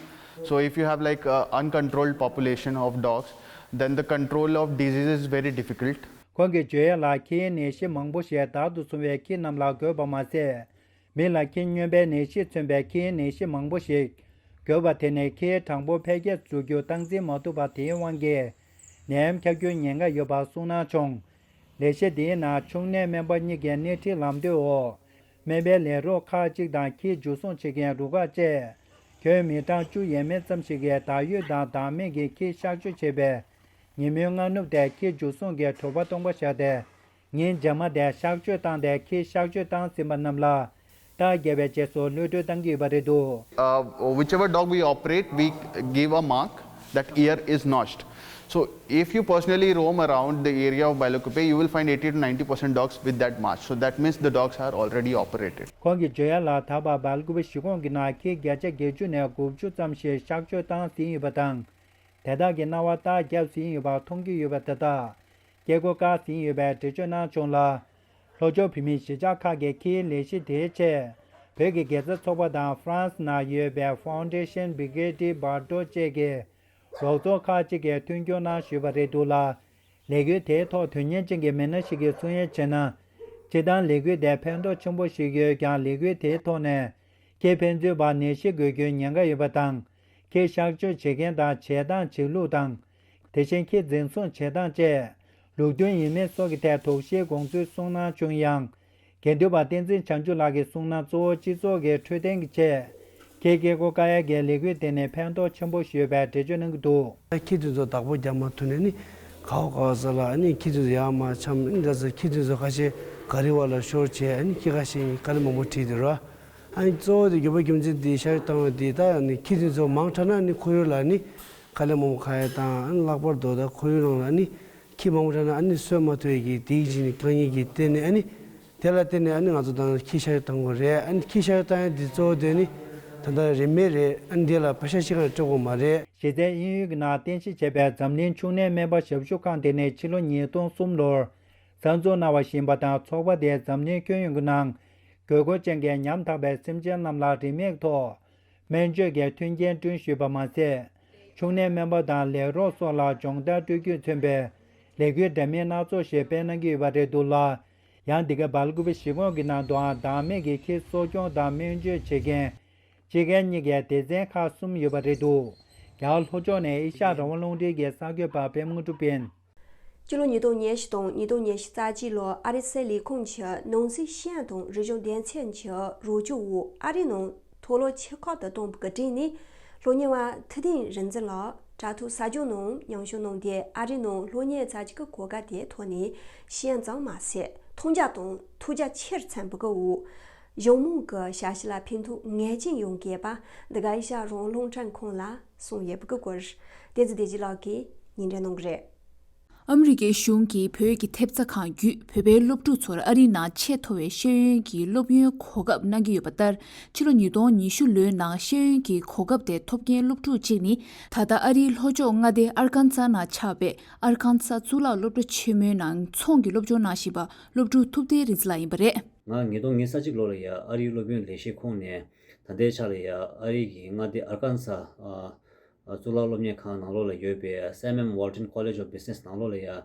So if you have like uh, uncontrolled population of dogs, then the control of disease is very difficult. ཁོང་གིས་བརྗོད་ཡ་ལ་ཁྱིའི་ནད་གཞི་མང་པོ་ཞིག་བདག་ཏུ་བཟུང་བའི་ཁྱི་རྣམས་ལ་འགོས་པ་མ་ཟད། མི་ལ་ཁྱི་སྨྱོན་པའི་ནད་གཞིས་མཚོན་པའི་ཁྱིའི་ནད་གཞི་མང་པོ་ཞིག་འགོས་པ་དེ་ནི་ཁྱིའི་གྲངས་འབོར་འཕེལ་རྒྱས་སུ་འགྱུར་རྒྱུ་སྟངས་འཛིན་མ་ཐུབ་པ་དེའི་དབང་གིས་ནད་ཡམས་ཁྱབ་རྒྱུའི་ཉེན་ཁ་ཡོད་པ་གསུངས་གནང་བྱུང་། ལས་གཞི་འདིའི་ནང་ཕྱུགས་ནད་སྨན་པ་གཉིས་ཀྱི་སྣེ་ཁྲིད་ལམ་སྟོན་འོག་སྨན་པའི་ལས་རོགས་ཁག་ཅིག་དང་ཁྱི་འཇུ་བཟུང་བྱེད་མཁན་རུ་ཁག་བཅས་ཁྱོན་མི་གྲངས་བཅུ་ཡས་མས་ཙམ་ཞིག་གིས་ད་ཡོད་དང་བདག་མེད་ཀྱི་ཁྱི་གཤག་བཅོས་བྱས་པའི་ཉིན་མོའི་སྔ་ནུབ་དེ་ཁྱི་འཇུ་བཟུང་གི་གྲོད་པ་སྟོང་པ་བཞག་སྟེ། ཉིན་རྗེས་མ་དེ་གཤག་བཅོས་བཏང་སྟེ་ཁྱི་གཤག་བཅོས་བཏང་ཟིན་པ་རྣམས་ལ་རྟ་བརྒྱབ་པའི་རྗེས་སུ་གློད་གྲོལ་བཏང་གི་ཡོད་པ་རེད་འདུག། Uh, whichever dog we operate, we give a mark that ear is notched. So if you personally roam around the area of Bailakupe, you will find eighty to ninety percent dogs with that mark. So that means the dogs are already operated. ཁོང་གིས་བརྗོད་ཡ་ལ་ད་བར་སྦེལ་ཀུ་པེ་གཞིས་ཁོངས་ཀྱི་ནང་ཁྱི་བརྒྱ་ཆ་བརྒྱད་ཅུ་ནས་དགུ་བཅུ་ཙམ་ཞིག་གཤག་བཅོས་བཏང་ཟིན་ཡོད་པ་དང་། དེ་དག་གི་རྣ་བར་རྟ་བརྒྱབ་ཟིན་ཡོད་པ་མཐོང་རྒྱུ་ཡོད་པ་དེ་དག་སྐྱེ་སྒོ་བཀག་ཟིན་ཡོད་པའི་འགྲེལ་བརྗོད་གནང་བྱུང་ལ། ལྷོ་ཕྱོགས་བོད་མིའི་གཞིས་ཆགས་ཁག་གི་ཁྱིའི་ལས་གཞི་དེའི་ཆེད་བོད་ཀྱི་དགེ་རྩ་ཚོགས་པ་དང་ཧྥ་རན་སི་ནང་ཡོད་པའི་Fondation Brigitte Bardot བཅས་ཀྱི་རོགས་ཚོགས་ཁག་ཅིག་གིས་མཐུན་འགྱུར་གནང་ཞུས་པ་རེད་འདུག་ལ། ལས་འགུལ་དེའི་ཐོག་དོན་གཉེར་ཅན་གྱི་མི་སྣ་ཞིག་གིས་གསུང་ཡས་བྱས་ན། སྤྱིར་བཏང་ལས་འགུལ་དེ་ཕན་ཐོགས་ཆེན་པོ་ཞིག་ཡོད་ཀྱང་ལས་འགུལ་དེའི་ཐོག་ནས་ཁྱི་ཕན་ཚུན་བར་ནད་གཞི་འགོས་རྒྱུའི་ཉེན་ཁ་ཡོད་པ་དང་། ཁྱི་གཤག་བཅོས་བྱེད་མཁན་དང་བྱེད་སྟངས་བྱེད་ལུགས་དང་། དེ་བཞིན་ཁྱི་འཛིན་བཟུང་བྱེད་སྟངས་བཅས་ལུགས་མཐུན་ཡིན་མིན་སོགས་ཀྱི་ཐད་དོགས་གཞིའི་དགོངས་ཚུལ་གསུངས་གནང་བྱུང་ཡང་། དགེ་འདུན་པ་བསྟན་འཛིན་བྱང་ཆུབ་ལགས་ཀྱིས་གསུངས་ན་གཙོ་བོ་སྤྱི་ཚོགས་ཀྱི་འཕྲོད་བསྟེན་གྱི་ཆེད་ཁྱི་སྐྱེ་སྒོ་བཀག་ཡ་གི་ལས་འགུལ་དེ་ནི་ཕན་ཐོགས་ཆེན་པོ་ཞིག་ཡོད་པའི་འགྲེལ་བརྗོད་གནང་གི་འདུག། ཁྱི་དེ་ཚོ་བདག་པོ་རྒྱག་མ་ཐུབ་ནས་ནི་ག་བ་ག་བ་ས་ལ་ཨ་ནི་ཁྱི་དེ་ཚོ་ཡར་མར་འཁྱམ་ཨ་ནི་འདྲ་ཚོ་ཁྱི་དེ་ཚོ་ཁ་ཤས་ག་རི་བ་ལ་ཤོར་བྱས་ཨ་ནི་ཁྱི་ཁ་ཤས་དཀའ་ལས་མང་པོ་འཕྲད་དེ་ར། ཨ་ནི་གཙོ་བོ་དེ་རྒྱུ་བ་རྒྱུ་མཚན་དེ་ཤ་བཏང་བ་དེ་ད་ཨ་ནི་ཁྱི་དེ་ཚོ་མང་དྲགས་ན་ཨ་ནི་ཁོར་ཡུག་ལ་ཨ་ནི་དཀའ་ལས་མང་པོ་ཁག་ཡ་དང་ཨ་ནི་ལྷག་པར་དུ་ད་ཁོར་ཡུག་ནང་ལ་ཨ་ནི་ཁྱི་མང་པོ་དྲགས་ན་ཨ་ནི་གསོད་མ་ཐུབ་ཡ་གི་དེ་ཡི་ཅིག་ནི་དཀའ་ངལ་གྱི་སྟེང་ནས་ཨ་ནི། དེ་ལ་བརྟེན་ནས་ཨ་ནི་ང་ཚོ་ད་ཁྱི་གཤག་བཏང་དགོས་རེད། ཨ་ནི་ཁྱི་གཤག་བཏང་ཡ་འདི་གཙོ་བོ་དེ་ནི་ད་ལྟ་རིན་མེད་རེད། ཨ་ནི་འདི་ལ་པེ་ཤ་ཤི་གང་སྤྲོད་དགོས་མ་རེད། གཞི་རྩའི་དབྱིན་ཡུལ་གྱི་ནང་རྟེན་གཞི་བྱས་པའི་འཛམ་གླིང་ཕྱུགས་ནད་སྨན་པ་ཞབས་ཞུ་ཁང་དེ་ནི་ཕྱི་ལོ་ཉིས་སྟོང་གསུམ་ལོར་གསར་འཛུགས་གནང་བ་ཞིག་ཡིན་པ་དང་། ཚོགས་པ་དེས་འཛམ་གླིང་ཁྱོན་ཡོངས་ཀྱི་ནང་དགོས་མཁོ་ཅན་གྱི་ཉམ་ཐག་པའི་སེམས་ཅན་རྣམས་ལ་རིན་མེད་ཐོག་སྨན་བཅོས་ཀྱི་མཐུན་རྐྱེན་བསྐྲུན་ཞུས་པ་མ་ཟད། ཕྱུགས་ནད་སྨན་པ་དང་ལས་རོགས་སོགས་ལ་སྦྱོང་བརྡར་སྤྲོད་རྒྱུས་མཚོན་པའི་ལས་འགུལ་འདྲ་མིན་སྣ་ཚོགས་ཤིག་སྤེལ་གནང་གི་ཡོད་པ་རེད་འདུག་ལ། ཡང་འདི་ག་སྦེལ་ཀུ་པེ་གཞིས་ཁོངས་ཀྱི་ནང་དུའང་བདག་མེད་ཀྱི་ཁྱི་གསོ་སྐྱོང་དང་སྨན་བཅོས་བྱེད་མཁན་སྤྱི་རྒན་གཉིས་ཀའི་སྡེ་ཚན་ཁག་གསུམ་ཡོད་པ་རེད་འདུག། རྒྱ་གར་ལྷོ་ཕྱོགས་ནས་ཨེ་ཤ་ཡ་རང་དབང་རླུང་འཕྲིན་གྱི་གསར་འགོད་པ་པད་མ་དངོས་གྲུབ་ཡིན། སྤྱི་ལོ་ཉིས་སྟོང་ཉི་ཤུ་དང་ཉིས་སྟོང་ཉི་ཤུ་རྩ་གཅིག་ལོར་ཨ་རིའི་སྲིད་ལས་ཁུངས་ཀྱིས་ནང་སྲིད་ཤེས་ཡོན་དང་རིག་གཞུང་སྡེ་ཚན་གྱི་རོགས་སྐྱོར་འོག་ཨ་རིའི་ནང་མཐོ་སློབ་ཆེ་ཁག་ཏུ་གཏོང་བའི་གྲས་ནས་སློབ་གཉེར་བ་ཐུབ་བསྟན་རིག་འཛིན་ལགས་དྲ་ཐོག་གསར་འགྱུར་ནང་མཉམ་ཞུགས་གནང་སྟེ། ཨ་རིའི་ནང་སློབ་གཉེར་མཛད་རྒྱུ་གི་གོ་སྐབས་དེའི་ཐོག་ནས་ཤེས་ཡོན་ཙམ་མ་ཟད་མཐོང་རྒྱ་དང་ཐོས་རྒྱ་ཆེ་རུ་ཕྱིན་པའི་འོག་གཞུང་མང་གི་བྱ་གཞག་ལ་ཕན་ཐོགས་ངེས་ཅན་ཡོང་གི་ཡོད་པ་འདི་ག་ཨེ་ཤ་ཡ་རང་དབང་རླུང་འཕྲིན་ཁང་ལ་གསུངས་ཡོད་པའི་སྐོར་བསྟན་འཛིན་བདེ་སྐྱིད་ལགས་ཀྱིས་སྙན་སྒྲོན་གནང་གི་རེད། ཨ་མི་རི་ཀའི་གཞུང་གིས་བོད་ཀྱི་ཐེབས་རྩ་ཁང་བརྒྱུད་བོད་པའི་སློབ་ཕྲུག་ཚོར་ཨ་རིའི་ནང་ཆེས་མཐོ་བའི་ཤེས་ཡོན་གྱི་སློབ་ཡོན་གོ་སྐབས་གནང་གི་ཡོད་པ་ལྟར། ཕྱི་ལོ་ཉིས་སྟོང་ཉི་ཤུ་ལོའི་ནང་ཤེས་ཡོན་གྱི་གོ་སྐབས་དེ་ཐོབ་མཁན་སློབ་ཕྲུག་གཅིག་ནི་ད་ལྟ་ཨ་རིའི་ལྷོ་ཕྱོགས་མངའ་སྡེ་ཨར་ཀན་ཚ་ནང་ཆགས་པའི་ཨར་ཀན་ཚ་གཙུག་ལག་སློབ་གྲྭ་ཆེན་མོའི་ནང་ཚོང་གི་སློབ་སྦྱོང་གནང་བཞིན་པ་སློབ་ཕྲུག་ཐུབ་བསྟན་རིག་འཛིན་ལགས་ཡིན་པ་རེད། ང་ཉིས་སྟོང་ཉི་ཤུ་རྩ་གཅིག་ལོ་ལ་ཡ་ཨ་རིའི་སློབ་ཡོན་ལས་བྱེད་ཁོངས་ནས་ད་ལྟའི་ཆ་ལ་ཡ་ཨ་རི་གི་མངའ་སྡེ་ཨར་ཀན་ཚ་ཨ་གཙུག་ལག་སློབ་གཉེར་ཁང་ནང་ལོགས་ལ་ཡོད་པའི་Sam M Walton College of Business ནང་ལོགས་ལ་ཡ་ཨ་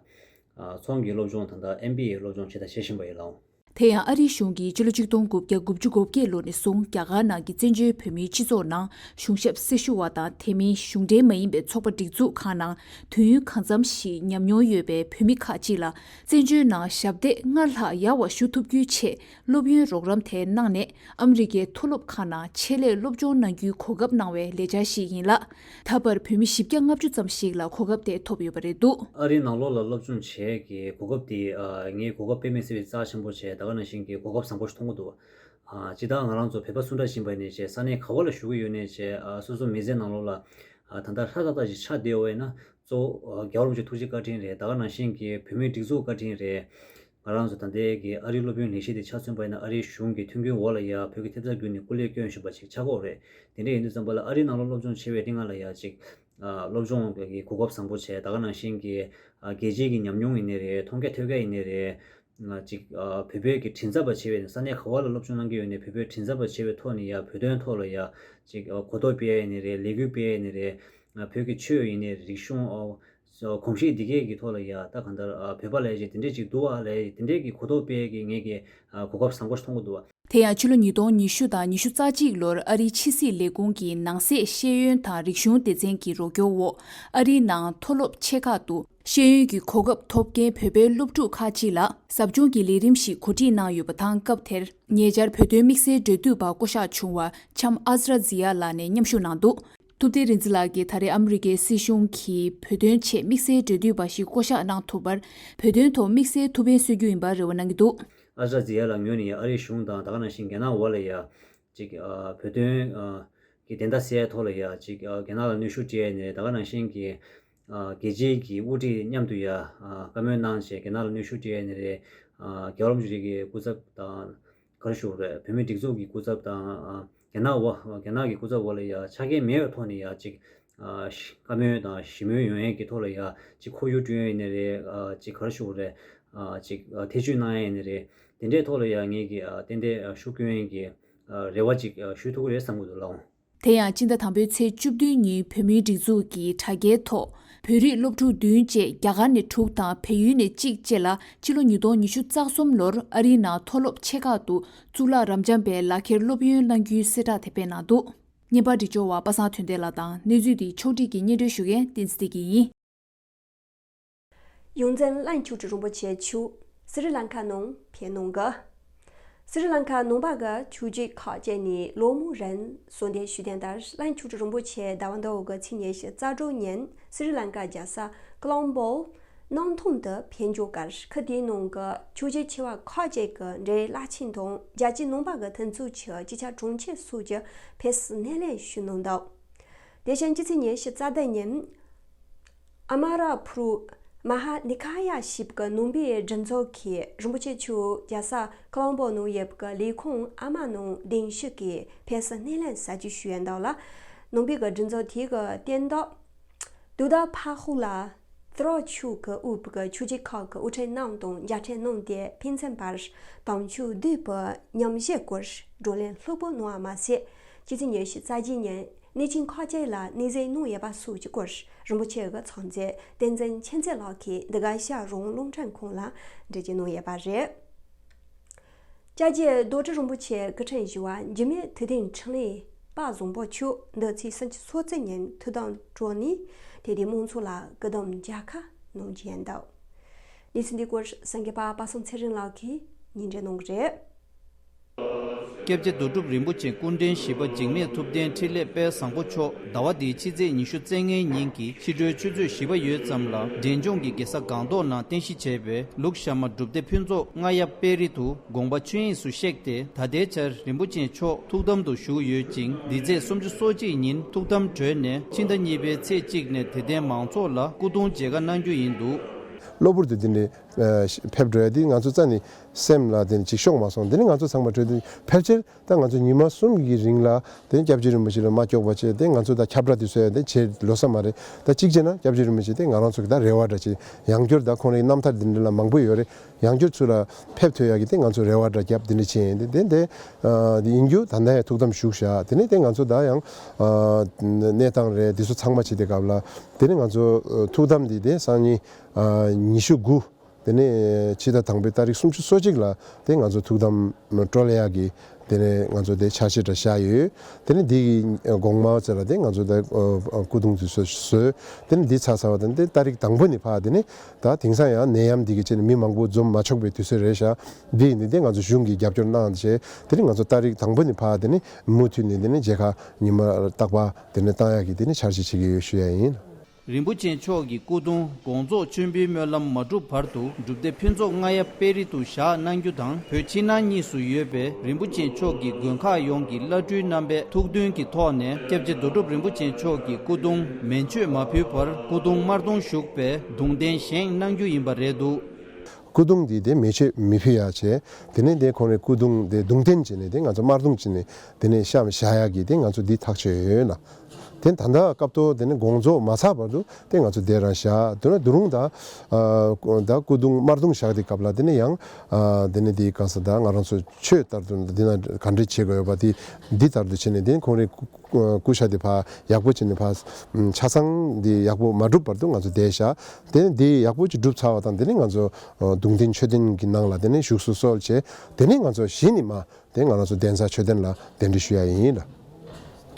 ཚོང་གི་སློབ་སྦྱོང་དང་ད་ལྟ་ཨེམ་བི་ཨེ་སློབ་སྦྱོང་བྱེད་ད་བྱེད་བཞིན་པ་ཡིན་ལགས། དེ་ཡང་ཨ་རིའི་གཞུང་གིས་ཕྱི་ལོ་ཆིག་སྟོང་དགུ་བརྒྱ་དགུ་བཅུ་གོ་བརྒྱད་ལོ་ནས་བཟུང་རྒྱ་གར་ནང་གི་བཙན་བྱོལ་བོད་མིའི་སྤྱི་ཚོགས་ནང་གཞུང་ཞབས་སེར་ཤུ་བ་དང་དེ་མིན་གཞུང་འབྲེལ་མ་ཡིན་པའི་ཚོགས་པ་སྒྲིག་འཛུགས་ཁག་ནང་དུས་ཡུན་གང་འཚམ་ཞིག་ཉམས་མྱོང་ཡོད་པའི་བོད་མི་ཁག་ཅིག་ལ་བཙན་བྱོལ་ནང་ཞབས་འདེགས་སྔར་ལྷག་ཡག་པ་ཞུ་ཐུབ་རྒྱུའི་ཆེད་སློབ་ཡོན་རོགས་རམ་དེ་གནང་ནས་ཨ་མི་རི་ཀའི་མཐོ་སློབ་ཁག་ནང་ཆེད་ལས་སློབ་སྦྱོང་གནང་རྒྱུའི་གོ་སྐབས་གནང་བའི་ལས་འཆར་ཞིག་ཡིན་ལ། ད་བར་བོད་མི་བཞི་བརྒྱ་ལྔ་བཅུ་ཙམ་ཞིག་ལ་གོ་སྐབས་དེ་ཐོབ་ཡོད་པ་རེད་འདུག། ཨ་རིའི་ནང་ལོགས་ལ་སློབ་སྦྱོང་བྱེད་ཀྱི་གོ་སྐབས་དེ་ཨ་ངའི་གོ་སྐབས་དཔེ་མི་སྲིད་པའི་རྩ་ཆེན་པོ་བྱས། ད་ག་ནང་བཞིན་གྱི་གོ་སྐབས་བཟང་པོ་ཞིག་མཐོང་གི་འདུག། ཨ་སྤྱིར་བཏང་ང་རང་ཚོ་བོད་པ་སུ་འདྲ་ཞིག་ཡིན་པ་ཡིན་ནའི་བྱས་ས་གནས་ག་བ་ལ་བཞུགས་ཀྱི་ཡོད་ནའི་བྱས་ཨ་སོ་སོ་མི་ཚེ་ནང་ལོགས་ལ་ཨ་ད་ལྟ་ཧྲ་ཏག་ཏག་ཞིག་ཆགས་བསྡད་ཡོད་པ་ཡིན་ན་གཙོ་བོ་ཨ་རྒྱལ་བ་རིན་པོ་ཆེ་ཐུགས་རྗེ་བཀའ་དྲིན་རེད། ད་ག་ནང་བཞིན་གྱི་བོད་མིའི་སྒྲིག་འཛུགས་བཀའ་དྲིན་རེད། ང་རང་ཚོ་ད་ལྟའི་གི་ཨ་རིའི་སློབ་ཡོན་ལེན་གཞི་དེ་ཆ་མཚོན་པ་ཡིན་ན་ཨ་རིའི་གཞུང་གི་མཐུན་རྐྱེན་འོག་ལ་ཡ་བོད་ཀྱི་ཐེབས་རྩ་བརྒྱུད་ནས་སྐུ་ལས་སྐྱོན་བཞིན་པ་ཞིག་ཆགས་ཀྱི་ཡོད་རེད། དེ་འདྲ་ཡིན་དུས་ཙམ་པ་ལ་ཨ་རིའི་ནང་ལ་སློབ་སྦྱོང་བྱེད་པའི་རིང་ལ་ཡ་ཅིག་ཨ་སློབ་སྦྱོང་གི་གོ་སྐབས་བཟང་པོ་བྱས། ད་ག་ནང་བཞིན་གྱི་ཨ་རྒྱལ་སྤྱིའི་གི་ཉམས་མྱོང་ཡིན་ནའི་རེད། མཐོང་རྒྱ་ཐོས་རྒྱ་ཡིན་ནའི་རེད། ང་ཅིག་ཨ་བོད་པའི་གི་མགྲིན་ཚབ་པ་བྱས་པའི་ས་གནས་ག་བ་ལ་སློབ་སྦྱོང་གནང་གི་ཡོད་ནའི་བོད་པའི་མགྲིན་ཚབ་པ་བྱས་པའི་ཐོག་ནས་ཡ་བོད་དོན་ཐོག་ལ་ཡ་ཅིག་ཨ་གོ་རྟོགས་སྤེལ་ཡ་ཡིན་ནའི་རེད། ལས་འགུལ་སྤེལ་ཡ་ཡིན་ནའི་རེད། ང་བོད་ཀྱི་ཆོས་ཡིན་ནའི་རིག་གཞུང་ཨོ་གོམས་གཤིས་འདི་གས་ཀྱི་ཐོག་ལ་ཡ་ད་གང་ལྟར་ཨ་བོད་པ་ལས་ཀྱི་དེ་འདྲས་ཅིག་འདུག་ཨ་ལས་དེ་འདྲས་ཀྱི་གོ་རྟོགས་སྤེལ་གྱི་ངེད་ཀྱི་ཨ་གོ་སྐབས་བཟང་པོ་ཞིག་མཐོང་གི་འདུག་ཨ། དེ་ཡང་ཕྱི་ལོ་ཉིས་སྟོང་ཉི་ཤུ་དང་ཉི་ཤུ་རྩ་གཅིག་ལོར་ཨ་རིའི་ཕྱི་སྲིད་ལས་ཁུངས་ཀྱི་ནང་སྲིད་ཤེས་ཡོན་དང་རིག་གཞུང་སྡེ་ཚན་གྱི་རོགས་སྐྱོར་འོག་ཨ་རིའི་ནང་མཐོ་སློབ་ཆེ་ཁག་ཏུ་ཤེས་ཡོན་གྱི་གོ་སྐབས་ཐོབ་མཁན་བོད་པའི་སློབ་ཕྲུག་ཁག་ཅིག་ལ་ཟབ་སྦྱོང་གི་ལས་རིམ་ཞིག་གོ་སྒྲིག་གནང་ཡོད་པ་དང་། སྐབས་དེར་ཉེ་ཆར་བོད་དོན་དམིགས་བསལ་འབྲེལ་མཐུད་པ་བསྐོ་གཞག་བྱུང་བ་ལྕམ་ཨ་ཛ་ར་ཛི་ཡ་ལགས་ནས་མཉམ་ཞུགས་གནང་འདུག། ཐུབ་བསྟན་རིག་འཛིན་ལགས་ཀྱིས་ད་རེས་ཨ་མི་རི་ཀའི་སྲིད་གཞུང་གིས་བོད་དོན་ཆེད་དམིགས་བསལ་འབྲེལ་མཐུད་པ་ཞིག་བསྐོ་གཞག་གནང་ཐུབ་པར་བོད་དོན་ཐོག་དམིགས་བསལ་ཐུགས་ཕན་གསོས་རྒྱུ་ཡིན་པར་རེ་བ་གནང་གི་འདུག། ཨ་ཛ་ར་ཛི་ཡ་ལགས་ངོས་ནས་ཡང་ཨ་རིའི་གཞུང་དང་ད་ག་ནང་བཞིན་རྒྱ་ནག་འོག་ལ་ཡ་ཅིག་ཨ་བོད་དོན་ཨ་གི་བདེན་མཐའ་གསལ་ཐོག་ལ་ཡ་ཅིག་ཨ་རྒྱ་ནག་ལ་གནོན་ཤུགས་སྤྲད་ནས་ད་ག་ནང་བཞིན་གྱི་ཨ་རྒྱལ་སྤྱིའི་གི་དབུ་ཁྲིད་མཉམ་དུ་ཡ་ཨ་བཀའ་མོལ་གནང་བྱས་རྒྱ་ནག་ལ་གནོན་ཤུགས་སྤྲད་ནས་རེད། ཨ་རྒྱལ་བ་རིན་པོ་ཆེ་གི་སྐུ་ཚབ་དང་ག་རེ་ཞུ་དགོས་རེད། བོད་མིའི་སྒྲིག་འཛུགས་ཀྱི་སྐུ་ཚབ་དང་ཨ་རྒྱ་ནག་འོག་རྒྱ་ནག་གི་སྐུ་ཚབ་འོག་ལ་ཡ་ཆ་རྐྱེན་མེད་པའི་ཐོག་ནས་ཡ་ཅིག་ཨ་བཀའ་མོལ་དང་ཞི་མོལ་ཡོང་ཡས་ཀྱི་ཐོག་ལ་ཡ་ཅིག་ཁོར་ཡུག་བསྐྲུན་ཡས་ཡིན་ནའི་རེད། ཨ་ཅིག་ག་རེ་ཞུ་དགོས་རེད། ཨ་ཅིག་ཨ་ཐེ་བྱུས་གནང་ཡས་ཡིན་ནའི་རེད། དེ་འདྲའི་ཐོག་ལ་ཡ་ངེད་ཀྱིས་ཨ་ཏན་ཏན་ཨ་ཤུགས་སྐྱོན་ཡས་ཀྱི་ཨ་རེ་བ་ཅིག་ཨ་ཞུ་ཐུབ་ཀྱི་རེད་བསམ་གྱི་འདུག་ལགས་འོང་། དེ་ཡང་སྤྱི་ཟླ་དང་པོའི་ཚེས་བཅུ་བདུན་ཉིན་བོད་མིའི་སྒྲིག་འཛུགས་ཀྱི་དྲ་རྒྱའི་ཐོག་བོད་རིགས་སློབ་ཕྲུག་བདུན་བཅས་རྒྱ་གར་ནས་དྲུག་དང་བལ་ཡུལ་ནས་གཅིག་བཅས་ལ་ཕྱི་ལོ་ཉིས་སྟོང་ཉི་ཤུ་རྩ་གསུམ་ལོར་ཨ་རིའི་ནང་མཐོ་སློབ་ཆེ་ཁག་ཏུ་གཙུག་ལག་རབ་འབྱམས་པའི་ལག་ཁྱེར་སློབ་ཡོན་གནང་རྒྱུའི་གསལ་བསྒྲགས་དེ་སྤེལ་གནང་འདུག། བརྙན་པར་སྒྲིག་སྦྱོར་བ་པ་སངས་དོན་ལྡན་ལགས་དང་། གནས་ཚུལ་འདི་ཕྱོགས་སྒྲིག་གིས་སྙན་སྒྲོན་ཞུ་མཁན་བསྟན་འཛིན་བདེ་སྐྱིད་ཡིན། ཡོངས་འཛིན་ལན་ཆོས་སྒྲོན་རིན་པོ་ཆེ་མཆོག་སི་རི་ལང་ཀ་ནང་ཕེབས་གནང་གི། སི་རི་ལང་ཀ་ནང་པ་གི་ཆོས་བརྒྱུད་ཁག་ཅིག་ནས་ལོ་མང་རིང་གསོལ་འདེབས་ཞུས་དོན་ལྟར། ལན་ཆོས་སྒྲོན་རིན་པོ་ཆེ་ཟླ་བ་འདི་འོག་གི་ཚེས་ཉི་ཤུ་རྩ་དྲུག་ཉིན་སི་རི་ལང་ཀ་རྒྱལ་ས་ཀོ་ལོམ་པོ་གནམ་ཐང་དུ་ཕེབས་འབྱོར་ཁར། ཁུལ་དེའི་ནང་གི་ཆོས་བརྒྱུད་ཆེ་བ་ཁག་ཅིག་གི་འབྲེལ་ཡོད་བླ་ཆེན་དང་། རྒྱལ་སྤྱིའི་ནང་པ་གི་མཐུན་ཚོགས་ཀྱི་སྤྱི་ཁྱབ་དྲུང་ཆེ་སོགས་ཀྱིས་ཕེབས་བསུ་སྣེ་ལེན་ཞུས་གནང་འདུག། དེ་བཞིན་སྤྱི་ཚེས་ཉི་ཤུ་རྩ་བདུན་ཉིན། ཨ་མ་ར་པུ་རུ་མ་ཧཱ་ནི་ཀ་ཡ་ཞེས་པའི་ནང་པའི་སྒྲིག་འཛུགས་ཀྱིས་རིན་པོ་ཆེ་མཆོག་རྒྱལ་ས་ཀོ་ལོམ་པོ་ནང་ཡོད་པའི་ལས་ཁུངས་ཨ་མ་ནང་གདན་ཞུས་ཀྱིས་ཕེབས་བསུ་སྣེ་ལེན་ཞུ་རྒྱུ་ཞུས་ཡོད་འདུག་ལ། ནང་པའི་གི་སྒྲིག་འཛུགས་དེ་གི་སྟེང་དུ་དུ་ད་ཕ་ཧུ་ལ་ཏི་རོ་ཆོས་ཀྱི་དབུས་པའི་གི་ཆོས་བརྒྱུད་ཁག་གི་དབུ་ཁྲིད་རྣམས་དང་མཇལ་འཕྲད་གནང་སྟེ། ཕན་ཚུན་བར་དམ་ཆོས་འདུས་པའི་ཉམས་བཞེས་སྐོར་བགྲོ་གླེང་ལྷུག་པོ་གནང་བ་མ་ཟད། སྤྱི་ཚེས་ཉི་ཤུ་རྩ་བརྒྱད་ཉིན་གནས་ཆེན་ཁག་ཅིག་ལ་གནས་གཟིགས་གནང་ཡོད་པ་སོགས་ཀྱི་སྐོར་རིན་པོ་ཆེ་གི་ཚང་མཛད་བསྟན་འཛིན་མཁྱེན་བརྩེ་ལགས་ཀྱིས་འདི་ག་ཤར་རོང་རླུང་འཕྲིན་ཁང་ལ་འགྲེལ་བརྗོད་གནང་ཡོད་པ་རེད། སྐྱབས་རྗེ་རྡོ་གྲུབ་རིན་པོ་ཆེ་སྐུ་ཕྲེང་བཞི་པ་འཇིགས་མེད་ཐུབ་བསྟན་འཕྲིན་ལས་པ་བཟང་པོ་མཆོག་འདི་ཚེས་སུམ་ཅུ་སོ་གཅིག་ཉིན་ཐུགས་དམ་གྲོལ་ནས་དེ་དུས་མང་ཚོགས་ལ་སྐུ་གདུང་མཇལ་ཁ་གནང་རྒྱུ་ཡིན་འདུག། གནས་ཚུལ་འདི་སྐོར་གསར་འགོད་པ་པ་སངས་ཚེ་རིང་ལགས་ཀྱིས་སྙན་སྒྲོན་གནང་གི་རེད། སྐྱབས་རྗེ་རྡོ་གྲུབ་རིན་པོ་ཆེ་སྐུ་ཕྲེང་བཞི་པ་འཇིགས་མེད་ཐུབ་བསྟན་འཕྲིན་ལས་དཔལ་བཟང་པོ་མཆོག་ཟླ་བ་འདིའི་ཕྱི་ཚེས་ཉི་ཤུ་རྩ་ལྔའི་ཉིན་གྱི་ཕྱི་དྲོའི་ཆུ་ཚོད་བཞི་པ་ཡོལ་ཙམ་ལ་འབྲས་ལྗོངས་ཀྱི་རྒྱལ་ས་སྒང་ཏོག་ནང་རྟེན་གཞི་བྱས་པའི་ལུག་ཤ་མ་སྒྲུབ་སྡེ་ཕུན་ཚོགས་རྔ་ཡབ་དཔལ་རི་དུ་དགོངས་པ་ཆོས་དབྱིངས་སུ་གཤེགས་ཏེ། ད་ལྟའི་ཆར་རིན་པོ་ཆེ་མཆོག་ཐུགས་དམ་དུ་བཞུགས་ཡོད་ཅིང་། འདི་ཚེས་སུམ་ཅུ་སོ་གཅིག་ཉིན་ཐུགས་དམ་གྲོལ་ནས། ཕྱི་ཟླ་གཉིས་པའི་ཚེས་གཅིག་ནས་དད་ལྡན་མང་ཚོགས་ལ་སྐུ་གདུང་མཇལ་ཁ་གནང་རྒྱུ་ཡིན་འདུག། གློ་བུར་དུ་འདི་ནས་ཕེབས་འགྲོ་ཡ་འདི་ང་ཚོ་རྩ་ནས་སེམས་ལ་དེ་ནས་ཅིག་ཤོང་མ་སོང་། དེ་ནས་ང་ཚོ་ཚང་མ་གྲོས་བསྡུར་ཕལ་ཆེར་ད་ང་ཚོ་ཉི་མ་གསུམ་གྱི་རིང་ལ་དེ་སྐྱབས་རྗེ་རིན་པོ་ཆེ་ལ་མ་སྐྱོགས་པ་བྱས། དེ་ང་ཚོ་ད་ཁྱབ་བསྒྲགས་དེ་བཟོ་ཡ་དེ་བྱེད་ལོས་ས་མ་རེད། ད་གཅིག་བྱས་ན་སྐྱབས་རྗེ་རིན་པོ་ཆེ་དེ་ང་རང་ཚོ་གི་ད་རེ་བ་འདྲ་བྱས། ཡང་བསྐྱར་ད་ཁོང་རའི་རྣམ་ཐར་འདི་འདྲ་ལ་མང་པོ་ཡོད་རེད། ཡང་བསྐྱར་ཚུར་ལ་ཕེབས་ཐུབ་ཡ་གི་དེ་ང་ཚོ་རེ་བ་འདྲ་བརྒྱབ་དེ་འདྲ་བྱས་ཡིན། དེ་དེ་དེ་ཡིན་རྒྱུ་ད་ལྟ་ཡང་ཐུགས་དམ་བཞུགས་བཞག། དེ་ནས་དེ་ང་ཚོ་ད་ཡང་གནས་སྟངས་རེད་དེ་ཚོ་ཚང་མ་བྱས་དེ་སྐབས་ལ་དེ་ནས་ང་ཚོ་ཐུགས་དམ་འདི་དེ་སང་ཉིན་ཉི་ཤུ་དགུ། དེ་ནས་ཕྱི་ཟླ་དང་པོའི་ཏ་རིག་སུམ་ཅུ་སོ་གཅིག་ལ་དེ་ང་ཚོ་ཐུགས་དམ་སྤྲོ་ལེ་ཡག་གི་དེ་ནས་ང་ཚོ་དེ་འཆར་གཞི་འདྲ་བཞག་ཡོད། དེ་ནས་འདི་གི་དགོང་མོ་ཚེ་ལ་དེ་ང་ཚོ་དེ་སྐུ་གདུང་དུ་བཟོས། དེ་ནས་འདི་ཚར་ཚར་བ་དང་དེ་ཏ་རིག་དང་པོ་ནས་ཕར་དེ་ནས་ད་དེང་སང་ཡང་ནད་ཡམས་འདི་གི་ཆེད་ནས་མི་མང་པོ་འཛོམས་མ་ཆོག་པའི་དུས་ཚོད་རེད་ཤག་འདི་ཡིན་དུས་དེ་ང་ཚོ་གཞུང་གིས་རྒྱབ་སྐྱོར་གནང་བྱས་དེ་ནས་ང་ཚོ་ཏ་རིག་དང་པོ་ནས་ཕར་དེ་ནས་མུ་མཐུད་ནས་དེ་ནས་མཇལ་ཁ་ཉི་མ་རྟག་པར་དེ་ནས་བཏང་ཡག་གི་དེ་ནས་འཆར་གཞི་བྱེད་ཀྱི་ཡོད་ཞུ་ཡ་ཡིན། རིན་པོ་ཆེ་མཆོག་གི་སྐུ་གདུང་དགོངས་རྫོགས་མཆོད་འབུལ་སྨོན་ལམ་མ་གྲུབ་བར་དུ་སྒྲུབ་སྡེ་ཕུན་ཚོགས་རྔ་ཡབ་དཔལ་རི་དུ་བཞག་གནང་རྒྱུ་དང་། བོད་ཕྱི་ནང་གཉིས་སུ་ཡོད་པའི་རིན་པོ་ཆེ་མཆོག་གི་དགོན་ཁག་ཡོངས་ཀྱི་བླ་སྤྲུལ་རྣམ་པས་ཐུགས་མཐུན་གྱི་ཐོག་ནས་སྐྱབས་རྗེ་རྡོ་གྲུབ་རིན་པོ་ཆེ་མཆོག་གི་སྐུ་གདུང་མེ་མཆོད་མ་ཕུལ་བར་སྐུ་གདུང་དམར་གདུང་བཞུགས་པའི་གདུང་རྟེན་བཞེངས་གནང་རྒྱུ་ཡིན་པ་རེད་འདུག་སྐུ་གདུང་འདི་དེ་མེ་མཆོད་མི་ཕུལ་ཡ་བྱས། དེ་ནས་དེ་ཁོང་རའི་སྐུ་གདུང་དེ་གདུང་རྟེན་བྱས་ནས་དེ་ང་ཚོ་དམར་གདུང་བྱས་ནས་དེ་ནས་བཤམས་བཞག་ཡ་གི་དེ་ང་ཚོ་འདི་ཐག་ཆོད་ཡོད་ལ། དེ་ད་ལྟ་སྐབས་ཐོག་དེ་ནས་དགོངས་རྫོགས་མ་ཚར་བར་དུ་དེ་ང་ཚོ་དེ་རང་བཞག་དེ་ནས་དུ་རུང་ད་ཨ་ད་སྐུ་གདུང་དམར་གདུང་བཞག་དེ་སྐབས་ལ་དེ་ནས་ཡང་ཨ་དེ་ནས་དེ་གང་ཟེར་ད་ང་རང་ཚོ་ཆོས་ལྟར་དུ་འདི་ན་ག་འདྲ་བྱེད་དགོས་ཡོད་པ་དེ་འདི་ལྟར་དུ་བྱས་ནས་དེ་ཁོང་རའི་སྐུ་ཤ་དེ་ཕར་ཡག་པོ་བྱས་ནས་ཕར་ཆ་ཚང་འདི་ཡག་པོ་མ་གྲུབ་བར་དུ་ང་ཚོ་བསྡད་བཞག་དེ་ནས་འདི་ཡག་པོ་ཅིག་གྲུབ་ཚར་བ་དང་དེ་ནས་ང་ཚོ་གདུང་རྟེན་མཆོད་རྟེན་གྱི་ནང་ལ་དེ་ནས་བཞུགས་སུ་གསོལ་བྱས་དེ་ནས་ང་ཚོ་གཞི་ནས་མ་དེ་ང་རང་ཚོ་གདན་ས་མཆོད་རྟེན་ལ་གདན་འདྲེན་ཞུ་ཡ་ཡིན་ལ།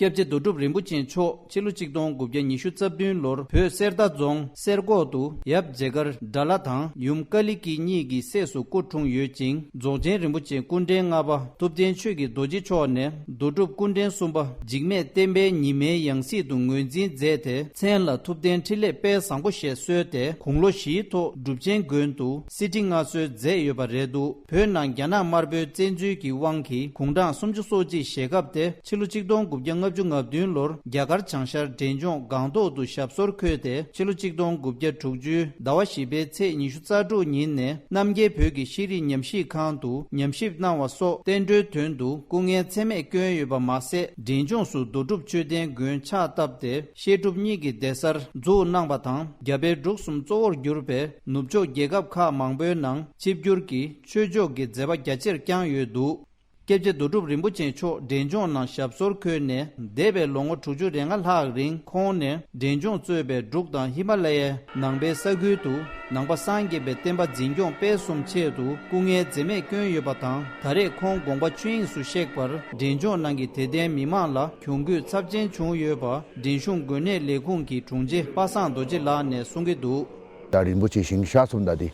སྐྱབས་རྗེ་རྡོ་གྲུབ་རིན་པོ་ཆེ་མཆོག་ཕྱི་ལོ་ཆིག་སྟོང་དགུ་བརྒྱ་ཉི་ཤུ་རྩ་བདུན་ལོར་བོད་གསེར་རྟ་རྫོང་གསེར་ཁོག་ཏུ་ཡབ་རྗེ་མཁར་དགྲ་ལྷ་དང་ཡུམ་ཀ་ལི་ཀི་གཉིས་ཀྱི་སྲས་སུ་སྐུ་འཁྲུངས་ཡོད་ཅིང་། རྫོགས་ཆེན་རིན་པོ་ཆེ་སྐུ་ཕྲེང་ལྔ་པ་ཐུབ་བསྟན་ཆོས་ཀྱི་རྡོ་རྗེ་མཆོག་ནས་རྡོ་གྲུབ་སྐུ་ཕྲེང་གསུམ་པ་འཇིགས་མེད་བསྟན་པའི་ཉི་མའི་ཡང་སྲིད་དུ་ངོས་འཛིན་མཛད་དེ། མཚན་ལ་ཐུབ་བསྟན་འཕྲིན་ལས་དཔལ་བཟང་པོ་ཞེས་གསོལ་ཏེ། དགུང་ལོ་བཞིའི་ཐོག་སྒྲུབ་ཆེན་དགོན་དུ་གསེར་ཁྲི་མངའ་གསོལ་མཛད་ཡོད་པ་རེད་འདུག་བོད་ནང་རྒྱ་ནག་དམར་པོའི་བཙན་འཛུལ་གྱི་དབང་གིས་དགུང་གྲངས་སུམ་ཅུ་སོ་གཅིག་བཞེས་སྐབས་ཏེ། ཕྱི་ལོ་ཆིག་སྟོང་དགུ་བརྒྱ་ལྔ་བཅུ་ང་བདུན་ལོར་རྒྱ་གར་བྱང་ཤར་འབྲས་ལྗོངས་སྒང་ཏོག་ཏུ་ཞབས་སོར་འཁོད་དེ། ཕྱི་ལོ་ཆིག་སྟོང་དགུ་བརྒྱ་དྲུག་ཅུ་ཟླ་བ་བཞི་པའི་ཚེས་ཉི་ཤུ་རྩ་དྲུག་ཉིན་ནས་རྣམ་རྒྱལ་བོད་ཀྱི་ཤེས་རིག་ཉམས་ཞིབ་ཁང་དུ་ཉམས་ཞིབ་གནང་བ་སོགས་བསྟན་འགྲོའི་དོན་དུ་སྐུ་ངལ་ཚད་མེད་བསྐྱོན་ཡོད་པ་མ་ཟད། འབྲས་ལྗོངས་སུ་རྡོ་གྲུབ་མཆོད་རྟེན་དགོན་ཕྱག་བཏབ་སྟེ། བཤད་སྒྲུབ་གཉིས་ཀྱི་སྡེ་གསར་འཛུགས་གནང་བ་དང་། རྒྱ་བལ་འབྲུག་གསུམ་གཙོ་བོར་གྱུར་པའི་ནུབ་ཕྱོགས་རྒྱལ་ཁབ་ཁག་མང་པོའི་ནང་ཆིབས་བསྒྱུར་གྱིས་ཆོས་ཕྱོགས་ཀྱི་མཛད་པ་རྒྱ་ཆེར་བསྐྱངས་ཡོད་འདུག་སྐྱབས་རྗེ་རྡོ་གྲུབ་རིན་པོ་ཆེ་མཆོག་འབྲས་ལྗོངས་ནང་ཞབས་སོར་འཁོད་ནས་འདས་པའི་ལོ་ངོ་དྲུག་ཅུ་རེ་ལྔ་ལྷག་རིང་ཁོང་ནས་འབྲས་ལྗོངས་གཙོས་པའི་འབྲུག་དང་ཧི་མ་ལ་ཡའི་ནང་པའི་ས་ཁུལ་དུ་ནང་པ་སངས་རྒྱས་པའི་བསྟན་པ་འཛིན་སྐྱོང་སྤེལ་གསུམ་ཆེད་དུ་སྐུ་ངལ་འཛེམས་མེད་བསྐྱོན་ཡོད་པ་དང་། ད་རེས་ཁོང་དགོངས་པ་ཆོས་དབྱིངས་སུ་གཤེགས་པར་འབྲས་ལྗོངས་ནང་གི་དད་ལྡན་མི་མང་ལ་གྱོང་གུད་ཚབས་ཆེན་བྱུང་ཡོད་པ། འབྲས་གཞུང་དགོན་གནས་ལས་ཁུངས་ཀྱི་དྲུང་ཆེ་པ་སངས་རྡོ་རྗེ་ལགས་ནས་གསུང་གི་འདུག་ད་རིན་པོ་ཆེ་ཞིང་གཤེགས་སོང་ད་དེ་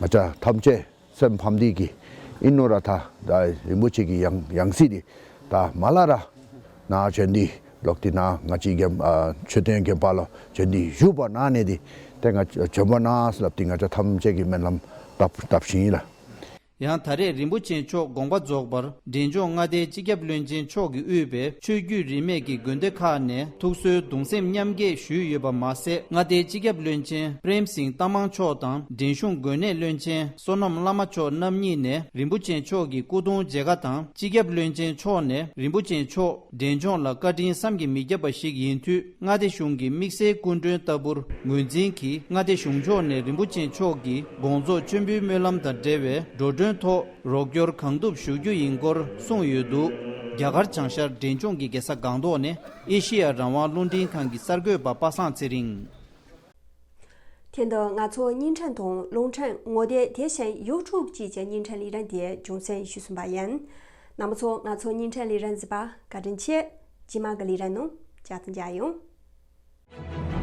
ང་ཅག་ཐམས་ཅད་སེམས་ཕམ་འདི་གི་ཨིན་ནོ་ར་ཐ་ད་རིན་པོ་ཆེ་གི་ཡང་ཡང་སྲིད་དེ་ད་མ་ལ་ར་ན་བྱོན་འདི་ལོག་དེ་ན་ང་ཅི་རྒན་མཆོད་རྟེན་དགོན་པ་ལོ་བྱོན་འདི་བཞུགས་པ་ན་ནས་དེ་དེ་ང་བྱོན་པ་ན་ལབ་དེ་ང་ཅག་ཐམས་ཅད་ཀྱི་སྨོན་ལམ་བཏབ་བཏབ་བཞིན་ཡིན་ལ། ཡང་ད་རེས་རིན་པོ་ཆེ་མཆོག་དགོངས་པ་རྫོགས་པར་འབྲས་ལྗོངས་མངའ་སྡེའི་སྤྱི་ཁྱབ་བློན་ཆེན་མཆོག་གིས་དབུས་པའི་ཆོས་བརྒྱུད་རིས་མེད་ཀྱི་དགོན་སྡེ་ཁག་ནས་ཐུགས་གསོའི་གདུང་སེམས་མཉམ་སྐྱེད་ཞུས་ཡོད་པ་མ་ཟད། མངའ་སྡེའི་སྤྱི་ཁྱབ་བློན་ཆེན་པྲེམ་སིང་ཏ་མང་མཆོག་དང་འབྲས་གཞུང་དགོན་གནས་བློན་ཆེན་བསོད་ནམས་བླ་མ་མཆོག་རྣམ་གཉིས་ནས་རིན་པོ་ཆེ་མཆོག་གི་སྐུ་གདུང་མཇལ་ཁ་དང་། སྤྱི་ཁྱབ་བློན་ཆེན་མཆོག་ནས་རིན་པོ་ཆེ་མཆོག་འབྲས་ལྗོངས་ལ་བཀའ་དྲིན་བསམ་གྱིས་མི་ཁྱབ་པ་ཞིག་ཡིན་དུས། མངའ་སྡེ་གཞུང་གི་དམིགས་བསལ་སྐུ་མགྲོན་ལྟ་བུར་ངོས་འཛིན་གྱིས། མངའ་སྡེ་གཞུང་ཕྱོགས་ནས་རིན་པོ་ཆེ་མཆོག་གི་དགོངས་རྫོགས་མཆོད་འབུལ་སྨོན་ལམ་དང་འབྲེལ་བའི་འགྲོ་གྲོན་ཐོག་རོགས་སྐྱོར་གང་ཐུབ་ཞུ་རྒྱུ་ཡིན་སྐོར་གསུངས་ཡོད་འདུག་རྒྱ་གར་བྱང་ཤར་འབྲས་ལྗོངས་ཀྱི་རྒྱལ་ས་སྒང་ཏོག་ནས་ཨེ་ཤི་ཡ་རང་དབང་རླུང་འཕྲིན་ཁང་གི་གསར་འགོད་པ་པ་སངས་ཚེ་རིང་། དེ་དང་ང་ཚོ་བརྙན་འཕྲིན་དང་རླུང་འཕྲིན་ངོ་དེབ་དེ་བཞིན་ཡུ་ཊུབ་བཅས་ཀྱི་བརྙན་འཕྲིན་ལས་རིམ་དེ་རྒྱུན་སྲིང་ཞུས་ཟིན་པ་ཡིན། རྣམ་པ་ཚོ་ང་ཚོ་བརྙན་འཕྲིན་ལས་རིམ་གཟིགས་པ་བཀའ་དྲིན་ཆེ། རྗེས་མ་གི་ལས་རིམ་ནང་བཅར་དུ་མཇལ་ཡོང་།